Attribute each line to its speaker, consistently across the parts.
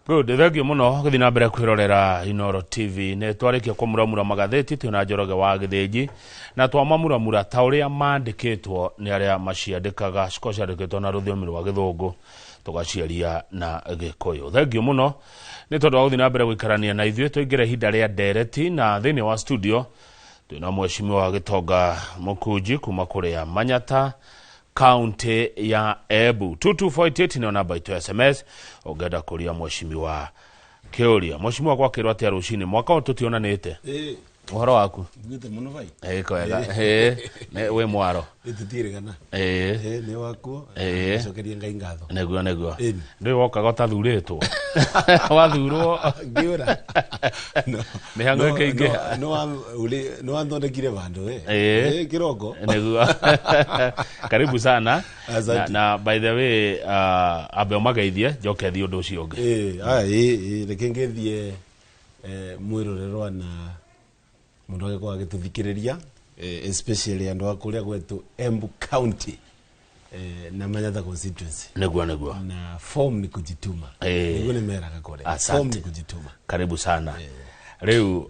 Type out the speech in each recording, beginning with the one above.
Speaker 1: Good, thank you muno guthii na mbere kwirorera Inoro TV. Nĩ twarĩkia kũmuramura magathĩti twĩna Njoroge wa Gĩthĩnji, na twamamuramura ta ũrĩa mandĩkĩtwo nĩ arĩa maciandĩkaga. Cikorwo ciandĩkĩtwo na rũthiomi rwa Gĩthũngũ, tũgaciaria na Gĩkũyũ. Thank you mũno nĩ tondũ wa gũthiĩ na mbere gũikarania na ithuĩ. Tũingĩre ihinda rĩa ndereti, na thĩinĩ wa studio twĩna Mheshimiwa Gĩtonga Mũkunji kuma kũrĩa Manyata, kaunti ya Embu. 22488 nĩyo namba itũ ya SMS ũngĩenda kũria mheshimiwa kĩũria. Mheshimiwa, gwakĩrwo atĩa rũcinĩ? Mwaka ũyũ tũtionanĩte. Ũhoro waku?
Speaker 2: Thuĩte mũno vai.
Speaker 1: Ĩ kwega. Ĩ nĩ wĩ mwaro?
Speaker 2: Tũtirĩgana. Nĩ wakuo. Cokeria Ngai ngatho.
Speaker 1: Nĩguo.
Speaker 2: Ĩni.
Speaker 1: Ndũĩ wokaga ũtathurĩtwo, wathurwo
Speaker 2: Ngĩũra.
Speaker 1: Mĩhang'o ĩkĩingĩha.
Speaker 2: Nĩ wanthondekire vandũ we. Kĩroko.
Speaker 1: Nĩguo, karibu sana. Na,
Speaker 2: Asante.
Speaker 1: na by the way, ambe ũmageithie, njoke thiĩ ũndũ ũcio ũngĩ.
Speaker 2: Aya, ĩ, reke ngĩthiĩ mwĩrorerwa na mũndũ agĩkorwo agĩtũthikĩrĩria, especially andũ a kũrĩa gwetũ Embu County na Manyata constituency.
Speaker 1: Nĩguo.
Speaker 2: Na form ni kujituma. Nĩguo nĩ meraga kũrĩa.
Speaker 1: Asante.
Speaker 2: Form ni kujituma.
Speaker 1: Karibu sana. Rĩu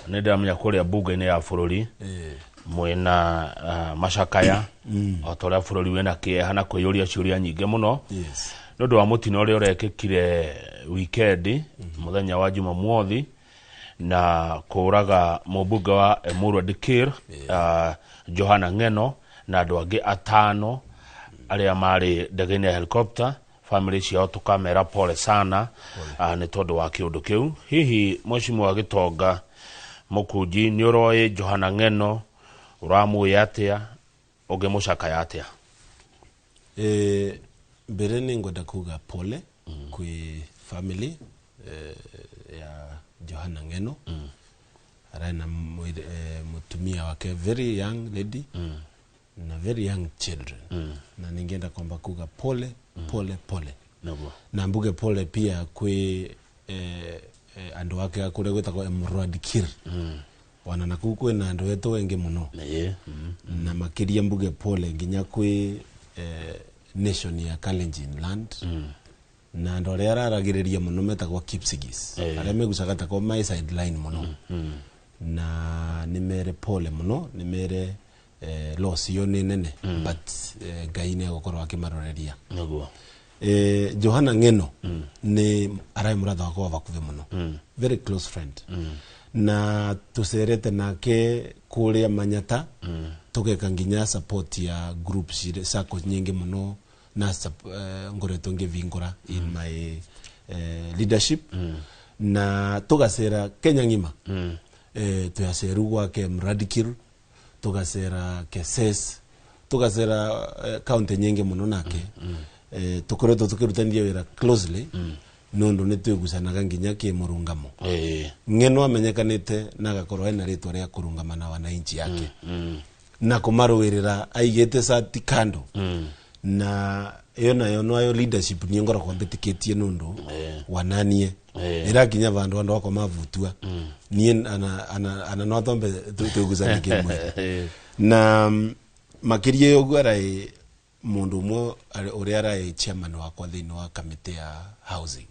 Speaker 1: nĩ ndĩramenya kũrĩa mbunge-inĩ ya bũrũri mwĩna macakaya o ta ũrĩa bũrũri wĩna kĩeha na kwĩyũria ciũria nyingĩ mũno nĩ ũndũ wa mũtino ũrĩa ũrekĩkire wikendi, mũthenya wa Jumamothi, na kũraga mũmbunge wa Emurua Dikir, Johana Ng'eno, na andũ angĩ atano arĩa marĩ ndege-inĩ ya helicopter. Family ciao tũkamera pole sana nĩ tondũ wa kĩũndũ kĩu. Hihi Mheshimiwa Gĩtonga Mũkunji, nĩ ũroĩ Johana Ng'eno? Ũramũĩ atĩa? Ũngĩmũcakaya atĩa?
Speaker 2: Mbere nĩ ngwenda kuga pole kwĩ family ya Johana Ng'eno. Arĩ na mũtumia wake, very young lady, na very young children. Na ningĩenda kwamba kuga pole, pole, pole. Na mbuge pole pia kwĩ andũ ake a kũrĩa gwĩtagwo Emurua Dikirr. Ona nakũu kwĩna andũ etũ engĩ mũno. Na makĩria mbuge pole nginya kwĩ nation ya Kalenjin land na andũ arĩa araragĩrĩria mũno metagwo Kipsigis, arĩa megucaga tako my sideline mũno. Na nĩ mere pole mũno, nĩ mere loss iyo nĩ nene, but Ngai nĩ egũkorwo akĩmaroreria. Johana Ng'eno nĩ ararĩ mũratha wakwa wa vakuhĩ mũno, very close friend, na tũcerete nake kũrĩa Manyata, tũgeka nginya support ya group circle nyingĩ mũno na ngoretwo ngĩvingũra in my leadership, na tũgacera Kenya ng'ima. Tũyaceru gwake Mradikir, tũgacera Keses, tũgacera county nyingĩ mũno nake. Tũkoretwo tũkĩrutania wĩra closely nũndũ nĩ twĩgucanaga nginya kĩmũrungamo. Ng'eno amenyekanĩte na agakorwo ena rĩtwa rĩa kũrungama na wananchi yake na kũmarũĩrĩra aigĩte cati kando, na ĩyo nayo noyo leadership niĩ ngoragwo mbĩtĩkĩtie nũndũ wananie ĩrakinya vandũ andũ akwa mavutua niĩ ana no twambe twĩgucanie kĩmwĩrĩ. Na makĩria ũguo araĩ mũndũ ũmwe ũrĩa araĩ chairman wakwa thĩinĩ wa kamĩtĩ ya housing,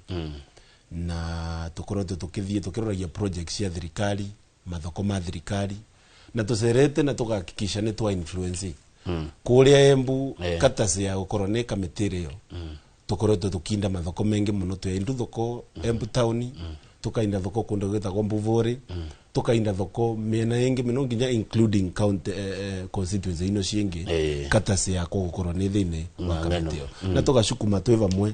Speaker 2: na tũkoretwo tũkĩthiĩ tũkĩroragia project cia thirikari, mathoko ma thirikari, na tũcerete na tũgahakikisha nĩ twa influence kũrĩa Embu. Katasi ya gũkorwo nĩ kamĩtĩ ĩrĩo tũkoretwo tũkinda mathoko maingĩ mũno. Twĩindu thoko Embu town, tukainda thoko kũndũ gwĩtagwo Mbuvuri, tukainda thoko mĩena ĩngĩ mĩno nginya including county constituency ino ciĩngĩ. Katasi yakwa gũkorwo nĩ thĩinĩ wa
Speaker 1: Ng'eno.
Speaker 2: kamĩtĩ ĩyo, na tũgacukuma twĩ vamwe,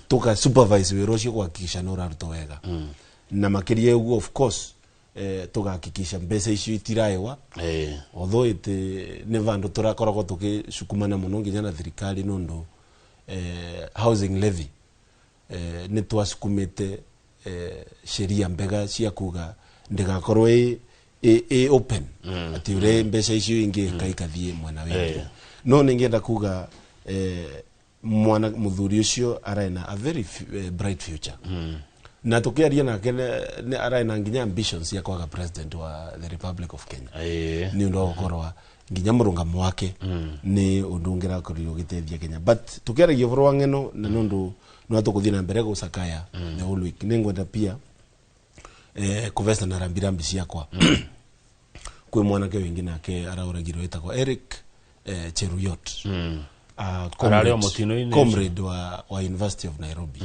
Speaker 2: tuka supervise wĩra ũcio kuhakikisha nĩ ũrarutwo wega. Na makĩria ũguo, of course, tũgahakikisha mbeca icio itiraĩwa, although it nĩ vandũ tũrakoragwo tũgĩcukumana mũno nginya na thirikari nũndũ housing levy, nĩ twacukumĩte sheria mbega cia kuga ndĩgakorwo ĩ open atĩ ũrĩa mbeca icio ingĩka ikathiĩ mwena wĩngĩ. No nĩngĩenda kuga mwana mũthuri ũcio araĩ a very bright future, na tukiaria nake nĩ araĩ na nginya ambitions cia kwaga president wa the Republic of Kenya, nĩ ũndũ wa gũkorwa nginya mũrũngamo wake nĩ ũndũ ũngĩrakorirwo ũgĩteithia Kenya. But tukiaragia ũhoro wa Ng'eno, na nĩ ũndũ No tũkũthiĩ na mbere gũcakaya the whole week. Nĩngwenda pia kũvesta na rambirambi ciakwa kwĩ mwanake wĩngĩ nake araũragirwo wĩtagwo Eric Cheruyot,
Speaker 1: Ararĩ o mũtino-inĩ ũcio.
Speaker 2: Comrade wa University of Nairobi,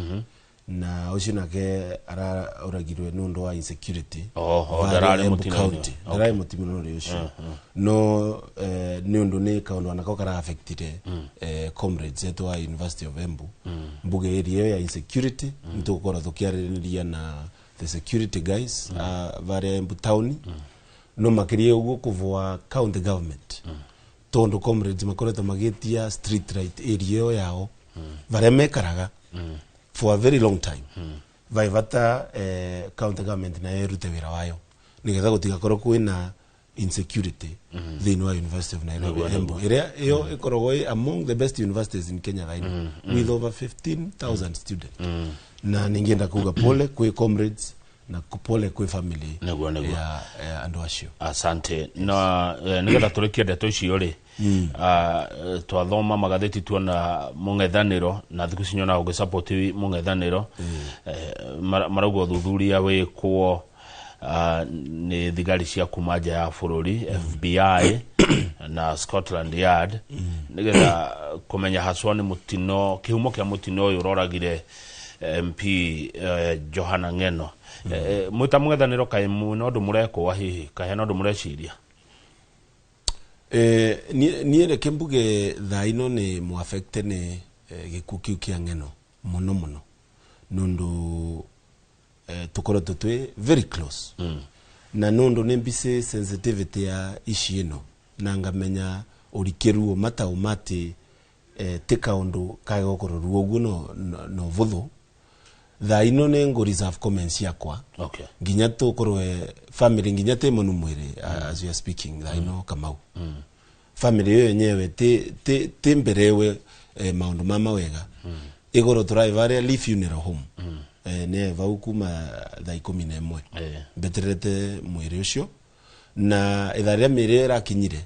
Speaker 2: na ũcio nake araũragirwe nĩ ũndũ wa insecurity.
Speaker 1: Oho,
Speaker 2: Varia
Speaker 1: ndararĩ
Speaker 2: Embu
Speaker 1: mũtino-inĩ.
Speaker 2: County. Ndararĩ mũtino-inĩ ũcio, no nĩ ũndũ nĩ kaũndũ anako kara-affectire comrades etũ wa University of Embu. Mbuge area ĩyo ya insecurity nĩ tũgũkorwo tũkĩarĩrĩria na the security guys varia Embu town, no makĩria ũguo kũvoa county government, tondũ comrades makoretwo magĩtia street light area ĩyo yao varia mekaraga for a very long time. Vai bata county government nayo ĩrute wĩra wayo nigetha gũtigakorwo kwĩna insecurity thĩinĩ wa University of Nairobi Embu, ĩrĩa ĩyo ĩkoragwo ĩ among the best universities in Kenya thaino, with over 15,000 students. Na ningĩenda kuga pole kwĩ comrades na pole kwĩ family
Speaker 1: Nĩguo.
Speaker 2: ya andũ acio.
Speaker 1: Asante. Na nigetha tũrĩkie ndeto icio rĩ, twathoma magathĩti tuona mũng'ethanĩro, na thikũ ici nyonaga ũgĩsupport mũng'ethanĩro, marauga ũthuthuria wĩkwo nĩ thigari cia kuma nja ya bũrũri, FBI na Scotland Yard, nigetha kũmenya haswa nĩ mũtino, kĩhumo kĩa mũtino ũyũ ũroragire MP Johana Ng'eno. Mwĩ ta mũng'ethanĩro, kaĩ mwĩna ũndũ mũrekũa hihi, kaĩ hena ũndũ mũreciria?
Speaker 2: Niĩ reke mbuge thaa ino nĩ mũaffecte nĩ gĩkuũ kĩu kĩa Ng'eno mũno mũno, nũndũ tũkoretwo twĩ very close, na nũndũ nĩ mbici sensitivity ya ici ĩno, na ngamenya ũrikĩru ũmata ũmati ti kaũndũ kage gũkorwo ũguo no vũthũ. Thaa ino nĩ ngũ reserve comments ciakwa nginya tũkorwe family, nginya tĩ mũnu mwĩrĩ. As we are speaking thaa ino, Kamau, family ĩyo yenyewe ti mberewe maũndũ ma mawega igũrũ. Tũraĩ varia Lee Funeral Home, nĩ vau kuma thaa 11 mbeterete mwĩrĩ ũcio, na ithaa rĩrĩa mĩrĩ ĩrakinyire,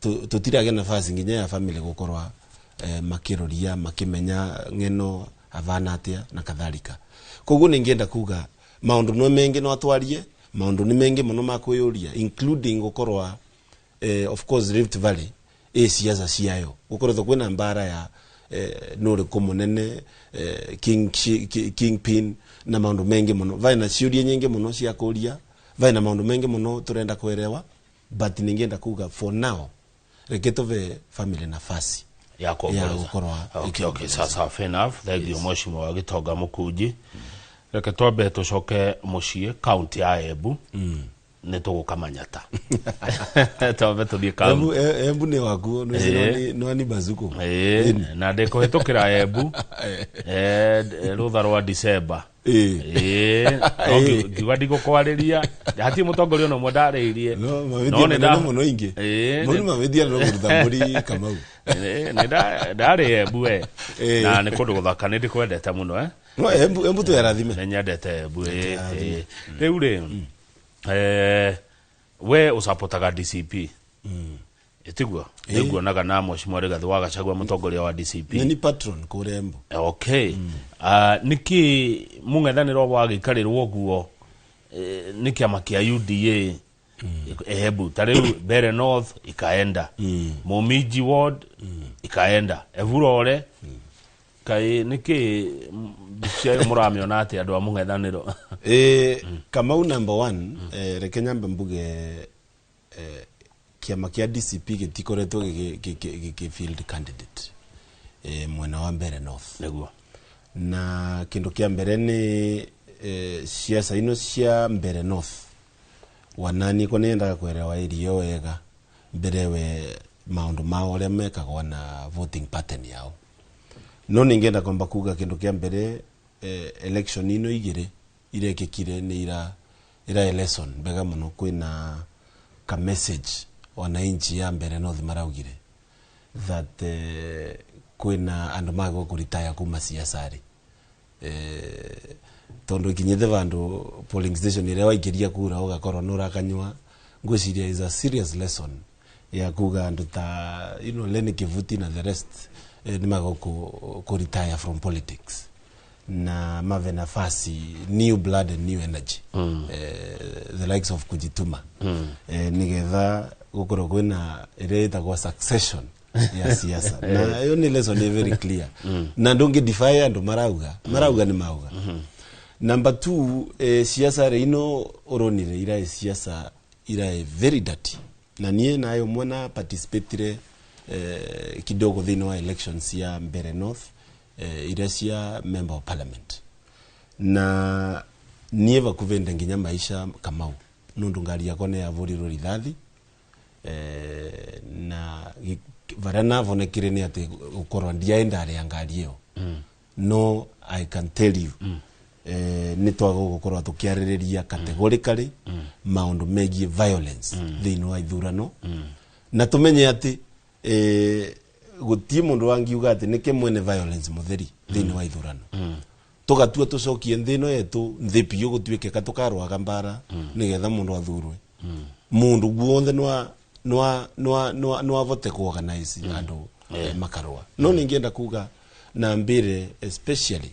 Speaker 2: tũtiragĩa nafasi nginya ya family gũkorwa makĩroria, makĩmenya Ng'eno avana atĩa na kadhalika. Koguo nĩngĩenda kuga maũndũ no mengĩ no atwarie, maũndũ nĩ mengĩ mũno ma kwĩyũria, including gũkorwa of course Rift Valley ĩ ciaca ciayo, gũkoretwo kwĩna mbara ya nũ ũrĩkũ mũnene, kingpin na maũndũ mengĩ mũno. Vai na ciũria nyingĩ mũno cia kũria, vai na maũndũ mengĩ mũno tũrenda kwerewa, but ningĩenda kuga for now reke tũve family nafasi
Speaker 1: ya
Speaker 2: ya
Speaker 1: kuomboleza.
Speaker 2: gũkorwa
Speaker 1: Okay, sasa fair enough. Thank you, Mheshimiwa Gitonga Mukunji. Reke twambe tũcoke mũciĩ kaunti ya Embu, nĩ tũgũka Manyata, twambe tũthiĩ kaunti.
Speaker 2: Embu nĩ waku nwani bazuko.
Speaker 1: Ĩĩ, na ndĩkũhĩtũkĩra Embu rũtha rwa December. Ĩĩ, no ngiuga ndigũkwarĩria, hatirĩ mũtongoria ona ũmwe ndarĩirie.
Speaker 2: No
Speaker 1: No
Speaker 2: mavithia
Speaker 1: nĩ
Speaker 2: manene mũno ingĩ
Speaker 1: Ĩĩ,
Speaker 2: mau nĩ mavithia no kũruta mbũri, Kamau.
Speaker 1: Ĩĩ, nĩ ndarĩ Embu we,
Speaker 2: Ĩĩ.
Speaker 1: na nĩ kũndũ gũthaka, nĩ ndĩkwendete mũno.
Speaker 2: No Embu twĩrathime.
Speaker 1: Nĩ nyendete Embu. Ĩĩ. Rĩu rĩ, we ũcapotaga DCP, ĩtiguo? Nĩnguonaga na Mheshimiwa Rigathĩ wa Gachagua, mũtongoria wa DCP.
Speaker 2: Nĩ ni patron kũrĩa Embu.
Speaker 1: Okay. Nĩkĩ mũng'ethanĩro wagĩikarĩrwo ũguo nĩ kĩama kĩa UDA Embu? Ta rĩu Mbeere North ikaenda, Mũminji ward ikaenda, Evurore. Kaĩ nĩkĩ mbica ĩyo mũramĩona atĩ andũ a mũng'ethanĩro?
Speaker 2: Kamau, number one, reke nyambe mbuge kĩama kĩa DCP gĩtikoretwo gĩkĩ field candidate mwena wa Mbeere North. Na kindu kia mbere ni ciaca ino cia Mbeere North, wanani ko niendaga kwerewa irio wega mbere we maundu mao uria mekagwo na voting pattern yao. No ningĩenda kwamba kuga kindu kia mbere, election ino igiri irekikire ni ira lesson mbega muno. Kwina ka message wananchi ya Mbeere North maraugire that kwina andu magwo kuritaya kuma ciaca-rĩ, tondu ikinyite vandu polling station iria waikiria kura ugakorwo nĩ ũrakanyua. Ngwiciria is a serious lesson ya kuga andu ta Lenny Kivuti na the rest. Nĩ maga kũ retire from politics na mave nafasi new blood and new energy, the likes of kujituma, nigetha gukorwo kwina ĩrĩa ĩtagwo succession ya siasa. Na ĩyo nĩ lesson ĩ very clear na ndũngĩ defy andũ marauga nĩ mauga. Number two, siasa rĩ ino ũronire iraĩ siasa iraĩ very dirty, na niĩ nayo mwena participatire kidogo thĩinĩ wa elections cia Mbere North, iria cia member of parliament, na niĩ vakuvĩ nginya maisha Kamau nundu ngari yakwa nĩ yavũrirwo rithathi, na varia navonekire nĩ atĩ gũkorwo ndiaĩ ndarĩa ngari ĩyo. No I can tell you, nĩ twaga gũkorwo tũkĩarĩrĩria categorically maũndũ megiĩ violence thĩinĩ wa ithurano, na tũmenye atĩ gũtiĩ mũndũ wangiuga atĩ nĩkĩ mwene violence mũtheri thĩinĩ wa ithurano. Tũgatua tũcokie nthĩ ĩno yetu nthĩ biũ, gũtuĩke ka tũkarũaga mbara nĩgetha mũndũ athurwe. Mũndũ guothe no avote ku organize andũ makarũa. No ningĩenda kuga na mbire especially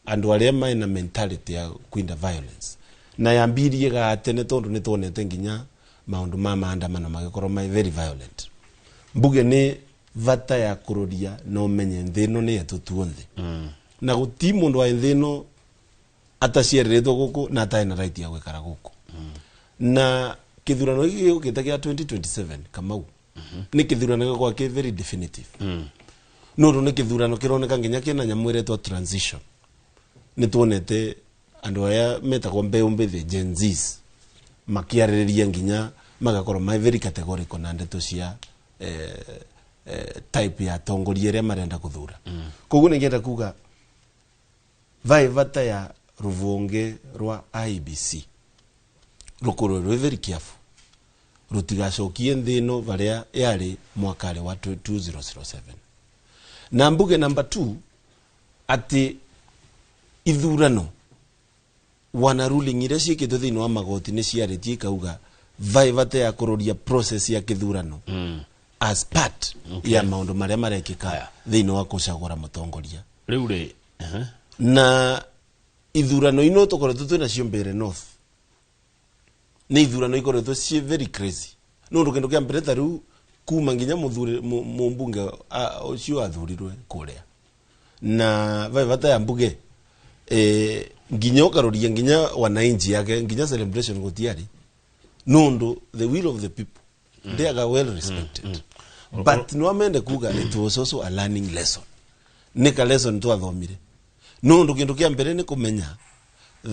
Speaker 2: andũ arĩa mena mentality ya kwinda violence na yambirie gatene, tondu nĩ tuonete nginya maũndũ ma maandamano magĩkorwo me very violent. Mbuge nĩ vata ya kũroria na ũmenye nthĩ ĩno nĩ yetu tuonthe, na gũti mũndũ wa nthĩ ĩno ataciarĩrĩtwo gũkũ na atarĩ na right ya gwĩkara gũkũ. Na kĩthurano gĩkĩ gĩũkĩte gĩa 2027, Kamau, nĩ kĩthurano gĩgũkorwo kĩ very definitive, nũndũ nĩ kĩthurano kĩroneka nginya kĩna nyamũ ĩretwo transition. Nĩ tuonete andũ aya metagwo mbeũ mbĩthĩ, Gen Zs, makiarĩrĩria nginya magakorwo me very categorical na ndeto cia type ya atongoria ĩrĩa marenda gũthura. Koguo nĩngĩenda kuga vai vata ya rũvonge rwa IEBC rũkorwo rwĩ very careful rũtigacokie nthĩ ĩno varĩa yarĩ mwakarĩ wa 2007. Na mbuge number two atĩ ithurano wana ruling iria ciĩkĩtwo thĩinĩ wa magoti nĩ ciarĩtie ikauga vai vata ya kũroria process ya kĩthurano as part ya maũndũ marĩa marekĩka
Speaker 1: Aya.
Speaker 2: thĩinĩ wa kũcagũra mũtongoria.
Speaker 1: Rĩu rĩ
Speaker 2: Na ithurano ino tũkoretwo twĩ nacio Mbere North nĩ ithurano ikoretwo ciĩ very crazy, nĩ ũndũ kĩndũ kĩa mbere ta rĩu kuma nginya mũthuri mũmbunge ũcio athurirwe kũrĩa na vai bata ya mbuge, nginya ũkaroria nginya wananchi yake nginya celebration gũtiarĩ, nũndũ the will of the people ndiaga well respected. But no amende kuga it was also a learning lesson, nĩ ka lesson twathomire, nũndũ kĩndũ kĩa mbere nĩ kũmenya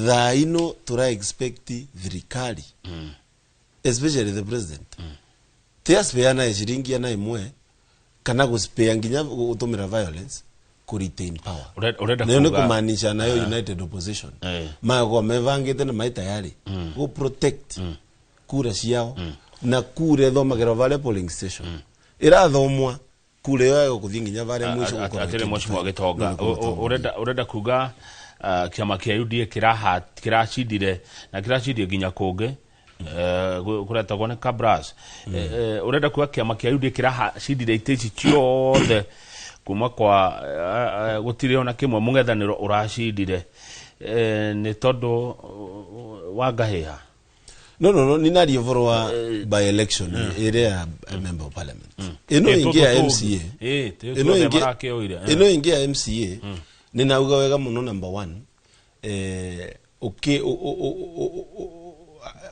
Speaker 2: thaa ino tũra expect thirikari, especially the president, ti aspea ciringi ana imwe kana gũspea nginya gũtũmĩra violence ku retain power.
Speaker 1: Ũrenda
Speaker 2: Nayo nĩ kũmaanisha nayo United Opposition magwa mevangĩte na mai tayari go protect kura ciao, na kura ĩthomagĩrwo varĩa polling station ĩrathomwa, kura ĩyo ĩgũthiĩ nginya varĩa mũico gũkorwo
Speaker 1: Atĩrĩ, mheshimiwa
Speaker 2: ĩkĩndefine
Speaker 1: Gĩtonga,
Speaker 2: nũ nĩ kũmũtongoria.
Speaker 1: Ũrenda kuga kĩama kĩa UDA kĩracindire na kĩracindire nginya kũngĩ kũretagwo nĩ Kabras. Ũrenda kuga kĩama kĩa UDA kĩracindire itĩ ici ciothe kuma kwa gũtirĩ ona kĩmwe mũng'ethanĩro ũracindire, nĩ tondũ wa ngahĩha?
Speaker 2: No, ninaria ũhoro wa by election ĩrĩa ya member of parliament. Ĩno ĩngĩ ya MCA, ĩno ĩngĩ
Speaker 1: Marakĩoire.
Speaker 2: Ĩno ĩngĩ ya MCA nĩ nauga wega mũno. Number one, ũkĩ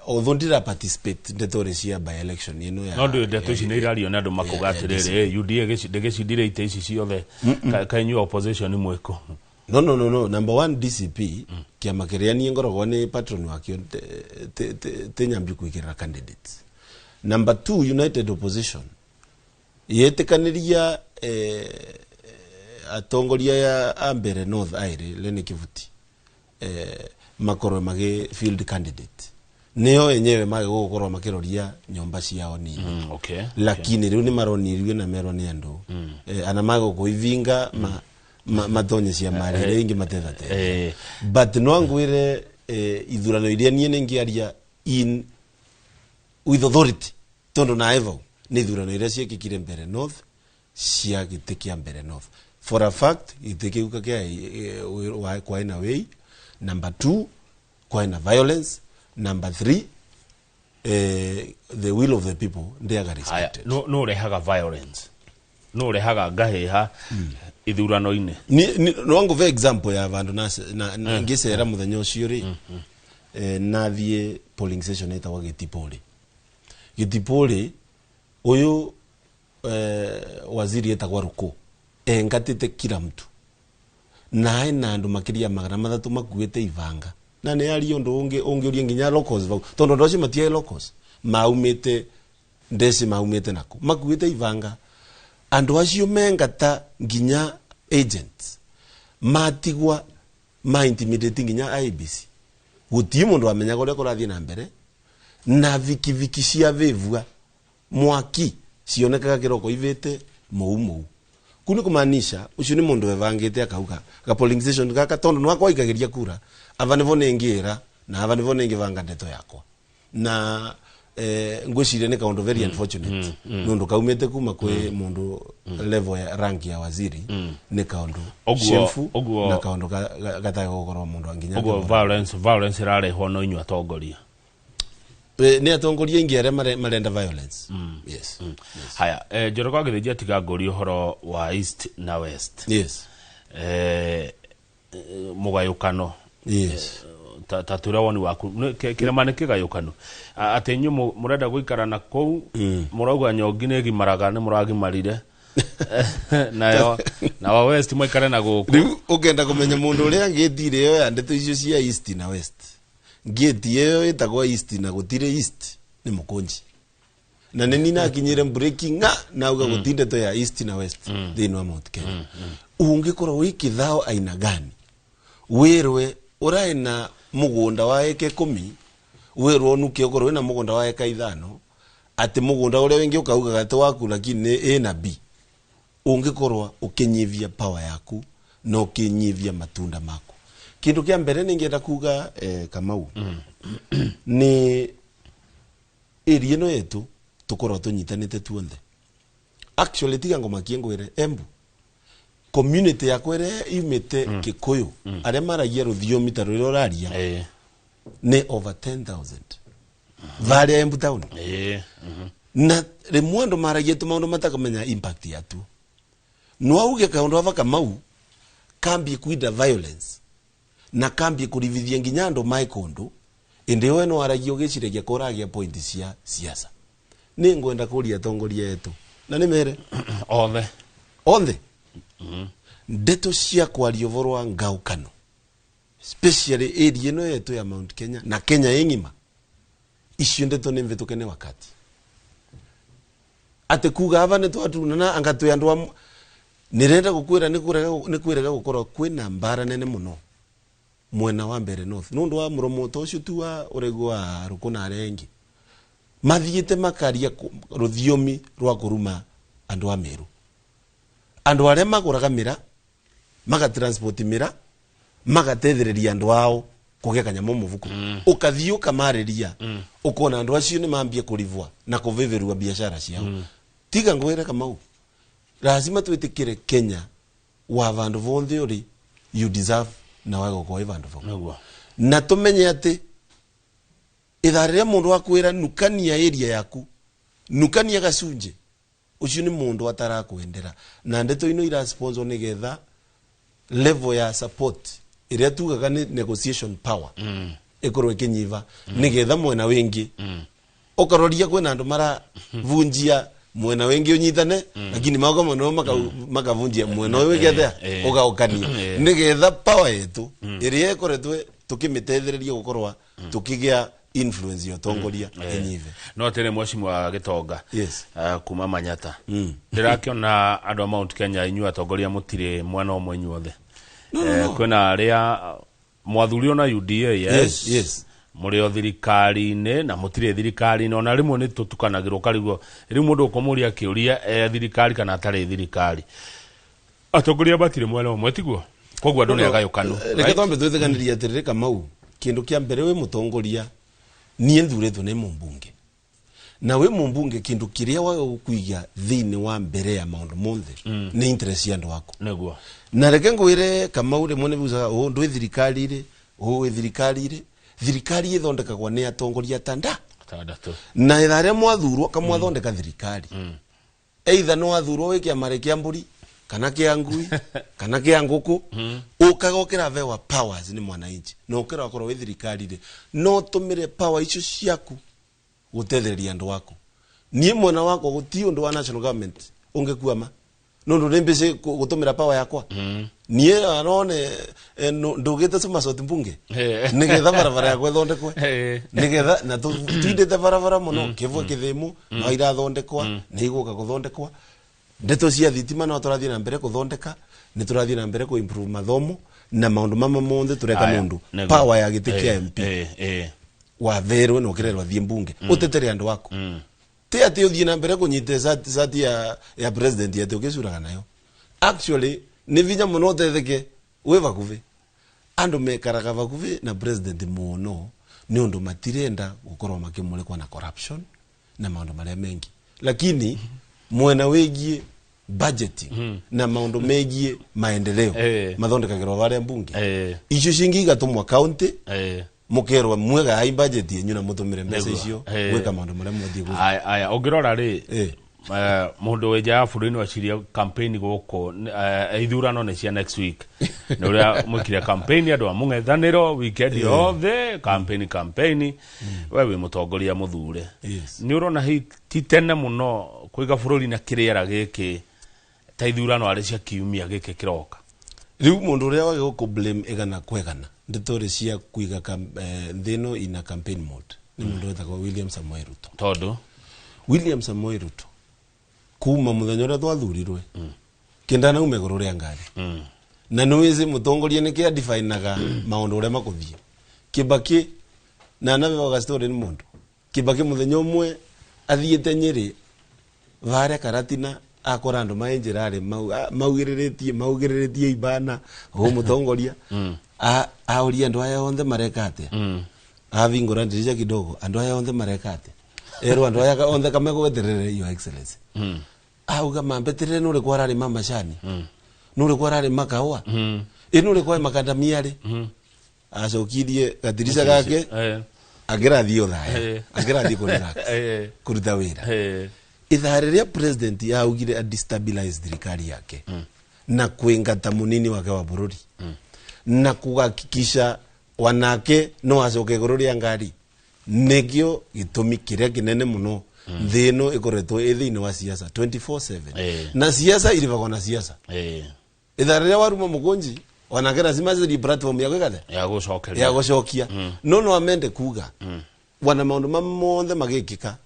Speaker 2: although ndira participate ndeto cia by election ĩno ya
Speaker 1: No ndå ndeto ici nä irario nä andå makauga atä rä rä UDA ndägäcindire itä ici ciothe, kaä inyuĩ opposition mwĩkũ?
Speaker 2: No, number one, DCP, kĩama kĩrĩa niĩ ngoragwo nĩ patron wakĩo, tĩ nyambi kwĩkĩrĩra candidates. Number two, United Opposition yetĩkanĩria atongoria ya a Mbere North aĩrĩ Lene Kivuti makorwo magĩ field candidate, nĩo enyewe magĩgũkorwo makĩroria nyũmba ciao nini. Lakini rĩu nĩ maroniriwe na merwo nĩ andũ ana magũkũivinga matonye ciama rĩrĩa ingĩ matethatete. But no ngwĩre ithurano iria niĩ nĩngĩaria in with authority, tondũ naĩ vau nĩ ithurano iria ciĩkĩkire Mbere North. Cia gĩtĩ kĩa Mbere North. For a fact, gĩtĩ kĩu kĩa kwaĩ na wĩi. Number two, kwaĩ na violence. Number three, the will of the people ndĩaga
Speaker 1: Haya,
Speaker 2: respected.
Speaker 1: No ũrehaga violence, no ũrehaga ngahĩha ithurano-inĩ?
Speaker 2: No nguve example ya vandu na ngicera muthenya ucio ri, nathie polling station itagwo Gitipuri. Gitipuri uyu, waziri etagwa Ruku engatite kila mtu nae na andu makiria 300 makuite ibanga, na nĩ ari undu ungi ungiuria nginya locals vau, tondu andu acio matiaĩ locals, maumite ndeci, maumite naku, makuite ibanga. Andu acio mengata nginya agents matigwa ma intimidate nginya IEBC. Gutii mundu amenyaga uria kurathie na mbere, na vikiviki cia vivua mwaki cionekaga kiroko ivite mou mou. Kuu ni kumaanisha ucio ni mundu wevangite akauga ga polling station gaka, tondu nwakwa ikagiria kura ava nivo ningira na ava nivo ningivanga ndeto yakwa. Na ngwiciria ni kaundu very unfortunate, nundu kaumite kuma kwi mundu level ya rank ya waziri. Ni kaundu shameful na kaundu gatarĩ gukorwo mundu anginya.
Speaker 1: Ũguo violence ĩrarehwo no inyuĩ atongoria?
Speaker 2: Nĩ atongoria aingĩ arĩa marenda violence, yes.
Speaker 1: Haya, Njoroge wa Gĩthĩnji, atiga ngũrie ũhoro wa East na West. Mũgayũkano. Ta twĩre woni waku. Kĩrĩma nĩ kĩgayũkano? Atĩ inyuĩ mũrenda gũikara na kũu, mũrauga nyongi nĩ ĩgimaraga, nĩ mũragimarire nayo, na wa West maikare na gũkũ.
Speaker 2: Rĩu ũkenda kũmenya mũndũ ũrĩa ngĩti ĩrĩa yoya ndeto icio cia East na West, ngĩti ĩyo ĩtagwo East na gũtirĩ East, nĩ Mũkũnji. Na nĩ ni nakinyire breaking ng'a nauga gũti ndeto ya East na West thĩinĩ wa Mount Kenya. Ũngĩkorwo wĩ kĩthao aina gani wĩrwe ũraĩ na mũgũnda wa eka 10, wĩrwo nuke ũkorwo wĩna mũgũnda wa eka 5, atĩ mũgũnda ũrĩa wĩngĩ ũkaugaga atĩ waku, lakini nĩ A na B, ũngĩkorwo ũkĩnyivia power yaku na ũkĩnyivia matunda maku. Kĩndũ kĩa mbere nĩngĩenda kuga, Kamau, nĩ area ĩno yetu tũkorwo tũnyitanĩte tuonthe. Actually, tiga ngomakie, ngwĩre Embu community yakwa ĩrĩa yumĩte Kikuyu, arĩa maragia rũthiomi ta rũrĩa ũraria, nĩ over 10,000 varĩa Embu town. Na rĩmwe andũ maragia tu maũndũ matakamenya impact yatuo. No auge kaũndũ ava Kamau kambie kwinda violence na kambie kũrivithia nginya andũ mae kũndũ, ĩndĩ we no aragia ũgĩciragia kũragia point cia siasa. Nĩ ngwenda kũria atongoria etu na nĩ mere
Speaker 1: othe.
Speaker 2: Othe, ndeto cia kwaria ũhoro wa ngaũkano, especially area ĩno yetu ya Mount Kenya na Kenya ĩng'ima, icio ndeto nĩ mvĩtũke nĩ wakati. Atĩ kuga ava nĩ twatunana anga twĩ andũ amwe, nĩrenda gũkwĩra nĩ kwĩrega gũkorwo kwĩna mbara nene mũno mwena wa Mbere North, nũndũ wa mũromo ta ũcio tu wa ũraigu wa Rũkũ na arĩa angĩ mathiĩte makaria rũthiomi rwa kũruma andũ a Meru, andũ arĩa magũraga mĩra, magatransport mĩra, magatethereria andũ ao kũgĩa kanyamũ mũbuko. Ũkathiĩ ũkamarĩria, ũkona andũ acio nĩ mambie kũrivwa na kũvĩvĩrua biacara ciao. Tiga ngwĩre Kamau, lazima twĩtĩkĩre Kenya wa vandu vonthe ũrĩ, you deserve na wae gũkorwo wĩ vandu vau. Na tumenye atĩ ithaa rĩrĩa mũndũ akwĩra nukania area yaku, nukania gacunjĩ, ũcio nĩ mũndũ atarakwendera. Na ndeto ino ira sponsor nĩgetha level ya support ĩrĩa tugaga nĩ negotiation power ĩkorwo ĩkĩnyiva, nĩgetha mwena wĩngĩ ũkaroria kwĩna andũ maravunjia mwena wĩngĩ ũnyitane, lakini mauga mwena ũyũ makavunjia mwena ũyũ wĩgethea ũgaũkania, nĩgetha power yetu ĩrĩa ĩkoretwo tũkĩmĩtethereria gũkorwa tũkĩgĩa influence ya ũtongoria ĩnyive.
Speaker 1: No atĩrĩ, mheshimiwa Gĩtonga, kuma Manyata, ndĩrakĩona andũ a Mount Kenya, inyuĩ atongoria mũtirĩ mwena ũmwe inyuothe.
Speaker 2: No, no, no.
Speaker 1: Kwĩna arĩa mwathurio na UDA, yes,
Speaker 2: Yes.
Speaker 1: Mũrĩ o thirikari-inĩ na mũtirĩ thirikari-inĩ. Ona rĩmwe nĩ tũtukanagĩrwo karigwo rĩu mũndũ ũkũmũria kĩũria e thirikari kana atarĩ thirikari. Atongoria matirĩ mwena ũmwe, tiguo? Koguo andũ nĩ agayũkanu.
Speaker 2: Reke twambe twĩtĩkanĩrie atĩrĩrĩ, Kamau, kĩndũ kĩa mbere, wĩ mũtongoria, niĩ nthurĩtwo nĩ mũmbunge. Na wi mumbunge kindu kiria wa gukuiga thiini wa mbere ya maundu monthe ni interest ya andu aku.
Speaker 1: Niguo.
Speaker 2: Na reke ngwire Kamau rimwe nibucaga uu ndwi thirikari ri uu wi thirikari ri thirikari ithondekagwo ni atongoria atanda
Speaker 1: Atandatu.
Speaker 2: Na ithaa ria mwathurwo kamwathondeka thirikari, either no wathurwo wi kiama kia mburi kana kia ngui kana kia nguku, ukaga ukiravewa powers ni mwananchi na ukira wakorwo wi thirikari ri no tumire power icio ciaku gutethereria andu aku. Nie mwena wakwa guti undu wa national government ungikuama nundu ni mbici gutumira power yakwa. Nie anone ndugite somasoti mbunge nigetha barabara yakwa ithondekwe, nigetha na twindite barabara muno kivwa kithimu no irathondekwa ni iguka kuthondekwa. Ndeto cia thitima no turathie na mbere kuthondeka, ni turathie na mbere ku improve mathomo na maundu mama monthe tureka nundu power ya giti kia MP watherwe na ukirerwa thie mbunge utetere andu aku. Ti ati uthie na mbere kunyite sati ya president ati ukicuraga nayo. Actually ni vinya muno utetheke wi vakuvi. Andu mekaraga vakuvi na president muno ni undu matirenda gukorwo makimulikwa na corruption na maundu maria mengi, lakini mwena wigie budgeting na maundu megie maendeleo mathondekagirwo varia mbunge. Icio cingi igatumwa county, mukerwa mwega ai budget yenyu na mutumire mbeca icio gwika maundu maria muthie gwika.
Speaker 1: Aya ungirora ri mundu wi nja ya bururi no acirie campaign guku ithurano ni cia next week ni uria mwikire campaign andu a mung'ethaniro weekend yothe campaign we wi mutongoria muthure. Ni urona hi ti tene muno kuiga bururi na kiriera giki ta ithurano ari cia kiumia giki kiroka?
Speaker 2: Riu mundu uria wage guku blame igana kwegana ndeto cia kuiga thino ina campaign mode ni mundu wetagwo William Samoei Ruto.
Speaker 1: Tondu
Speaker 2: William Samoei Ruto kuma muthenya uria twathurirwe kindana ume iguru ria ngari na niwizi mutongoria niki adefinaga maundu uria makuthie. Kibaki na nabewaga story ni mundu Kibaki muthenya umwe athiite Nyeri varia Karatina akora andu mai njirari maugiriritie ibana hu mutongoria auria andu aya onthe mareka atia, avingura ndirisha kidogo andu aya onthe mareka atia, erwo andu aya onthe kamegweterere your excellency. Auga mambeterere nuri kwarari mamacani nuri kwarari makawa nuri kwa makadamia ri acokirie gatirisha gake agirathio thaya agirathio kurira kuruta wira. Ithaa riria president yaugire a destabilize thirikari yake na kuingata munini wake wa bururi na kuhakikisha wanake no acoke iguru ria ngari nikio gitumi kiria kinene muno nthi ino ikoretwo i thiini wa siasa 24/7 na siasa irivagwo na siasa. Ithaa riria waruma mukunji wanake lazima acirie platform ya gwika
Speaker 1: ya gucokeria
Speaker 2: ya gucokia. No no amende kuga wana maundu mamothe magikika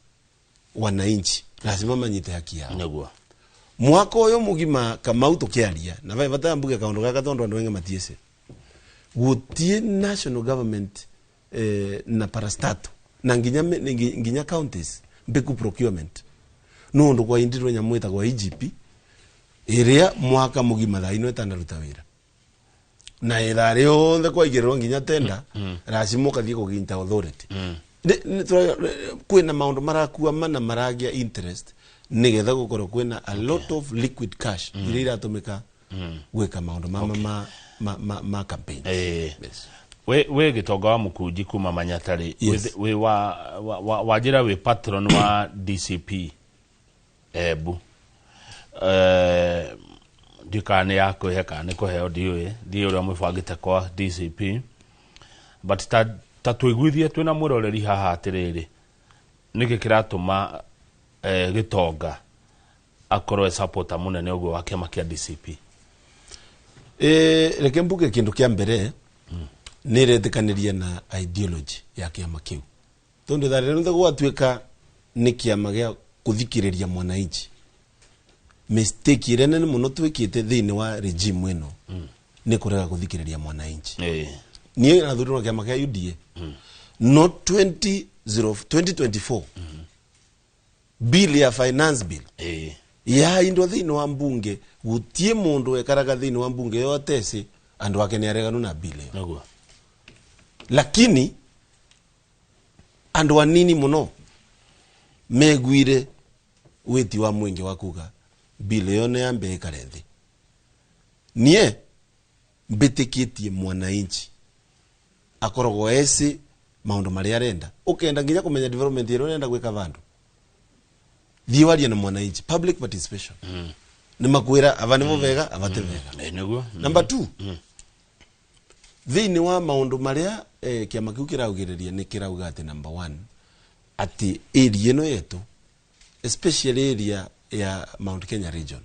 Speaker 2: wananchi lazima manyite haki yao.
Speaker 1: Niguo
Speaker 2: mwaka uyu mugima Kamau tukiaria na vai bata mbuge kaundu gaka tondu andu aingi matiese gutie national government na parastato na nginya counties mbiku procurement nundu kwa indirwe nyamu itagwa IGP iria mwaka mugima thaa ino itanaruta wira na ithaa riothe kwaigĩrĩrwo nginya tenda lazima ukathie kuginta authority. Kwina maundu marakuama na maragia interest nigetha gukorwo kwina a lot of liquid cash iria iratumika gwika maundu mama ma campaign.
Speaker 1: We gitonga wa mukunji kuma Manyatari, we wa wajira we patron wa DCP ebu ndikane yako heka ni kuheo ndiwe ndiwe uria mwibangite kwa DCP but ta twiguithie twina mwiroreri haha atiriri niki kiratuma gitonga akorwo supporter munene uguo wa kiama kia DCP?
Speaker 2: Reke mbuge kindu kia mbere niretĩkanĩria na ideology ya kiama kiu tondu thaa rĩrĩa gwatuĩka nĩ kiama gĩa kuthikĩrĩria mwananchi mistake ĩrĩa nene mũno twĩkĩte thĩinĩ wa regime ĩno nĩ kũrega kuthikĩrĩria mwananchi. Niĩ nathurirwo kĩama kĩa UDA no 2024 bill ya finance bill ya indo thĩinĩ wa mbunge gutie mundu wekaraga thĩinĩ wa mbunge yotese andu ake nĩ areganu na bill ĩyo. Lakini andu anini muno Meguire witi wa mwingi wa kuga bilioni ya mbe ikare nthi. Nie mbitikitie mwananchi akoragwo eci maundu maria arenda, ukenda nginya kumenya development ĩrĩa ũrenda gwĩka vandu, thiĩ warie na mwananchi, public participation. Nĩ makwĩra ava nĩvo vega, ava ti vega.
Speaker 1: Nĩguo.
Speaker 2: Number 2, thĩinĩ wa maũndũ marĩa kĩama kĩu kĩraugĩrĩria, nĩ kĩrauga atĩ number 1, atĩ area ĩno yetu, especially area ya Mount Kenya region,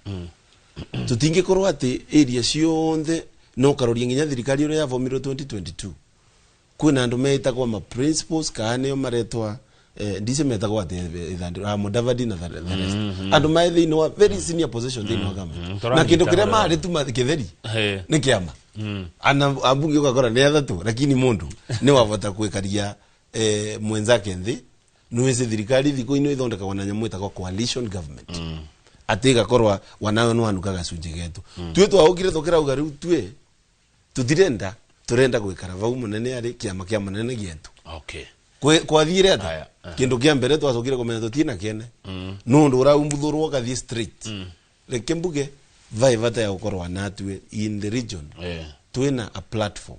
Speaker 2: tutingĩkorwo atĩ area ciothe no karoria nginya thirikari ĩrĩa yavomirwo 2022, kwĩna andũ metagwo ma principals kana nĩo maretwa ndice metagwo atĩ ithandĩro, Mudavadi na the rest, andũ mae thĩinĩ wa very senior position thĩinĩ wa government, na kĩndũ kĩrĩa marĩ tu kĩtheri nĩ kĩama ana ambunge ũgakora nĩ athatũ, lakini mũndũ nĩ wavota gwĩkaria mwenzake nthĩ. Nĩwĩci thirikari thikũ ino ithondekagwo na nyamũ ĩtagwo coalition government, atĩ ĩgakorwa wanawe nĩ wanuka gacunjĩ getu. Tuĩ twaũkire tũkĩrauga rĩu tuĩ tũtirenda, tũrenda gwĩkara vau mũnene arĩ kĩama kĩa mũnene gĩetu. Kwathire atĩa? Kĩndũ kĩa mbere twacokire kũmenya tũtirĩ na kĩene, nũndũ ũraumbuthũrwo ũgathiĩ straight. Reke mbuge vai bata ya gũkorwo natue in the region twina a platform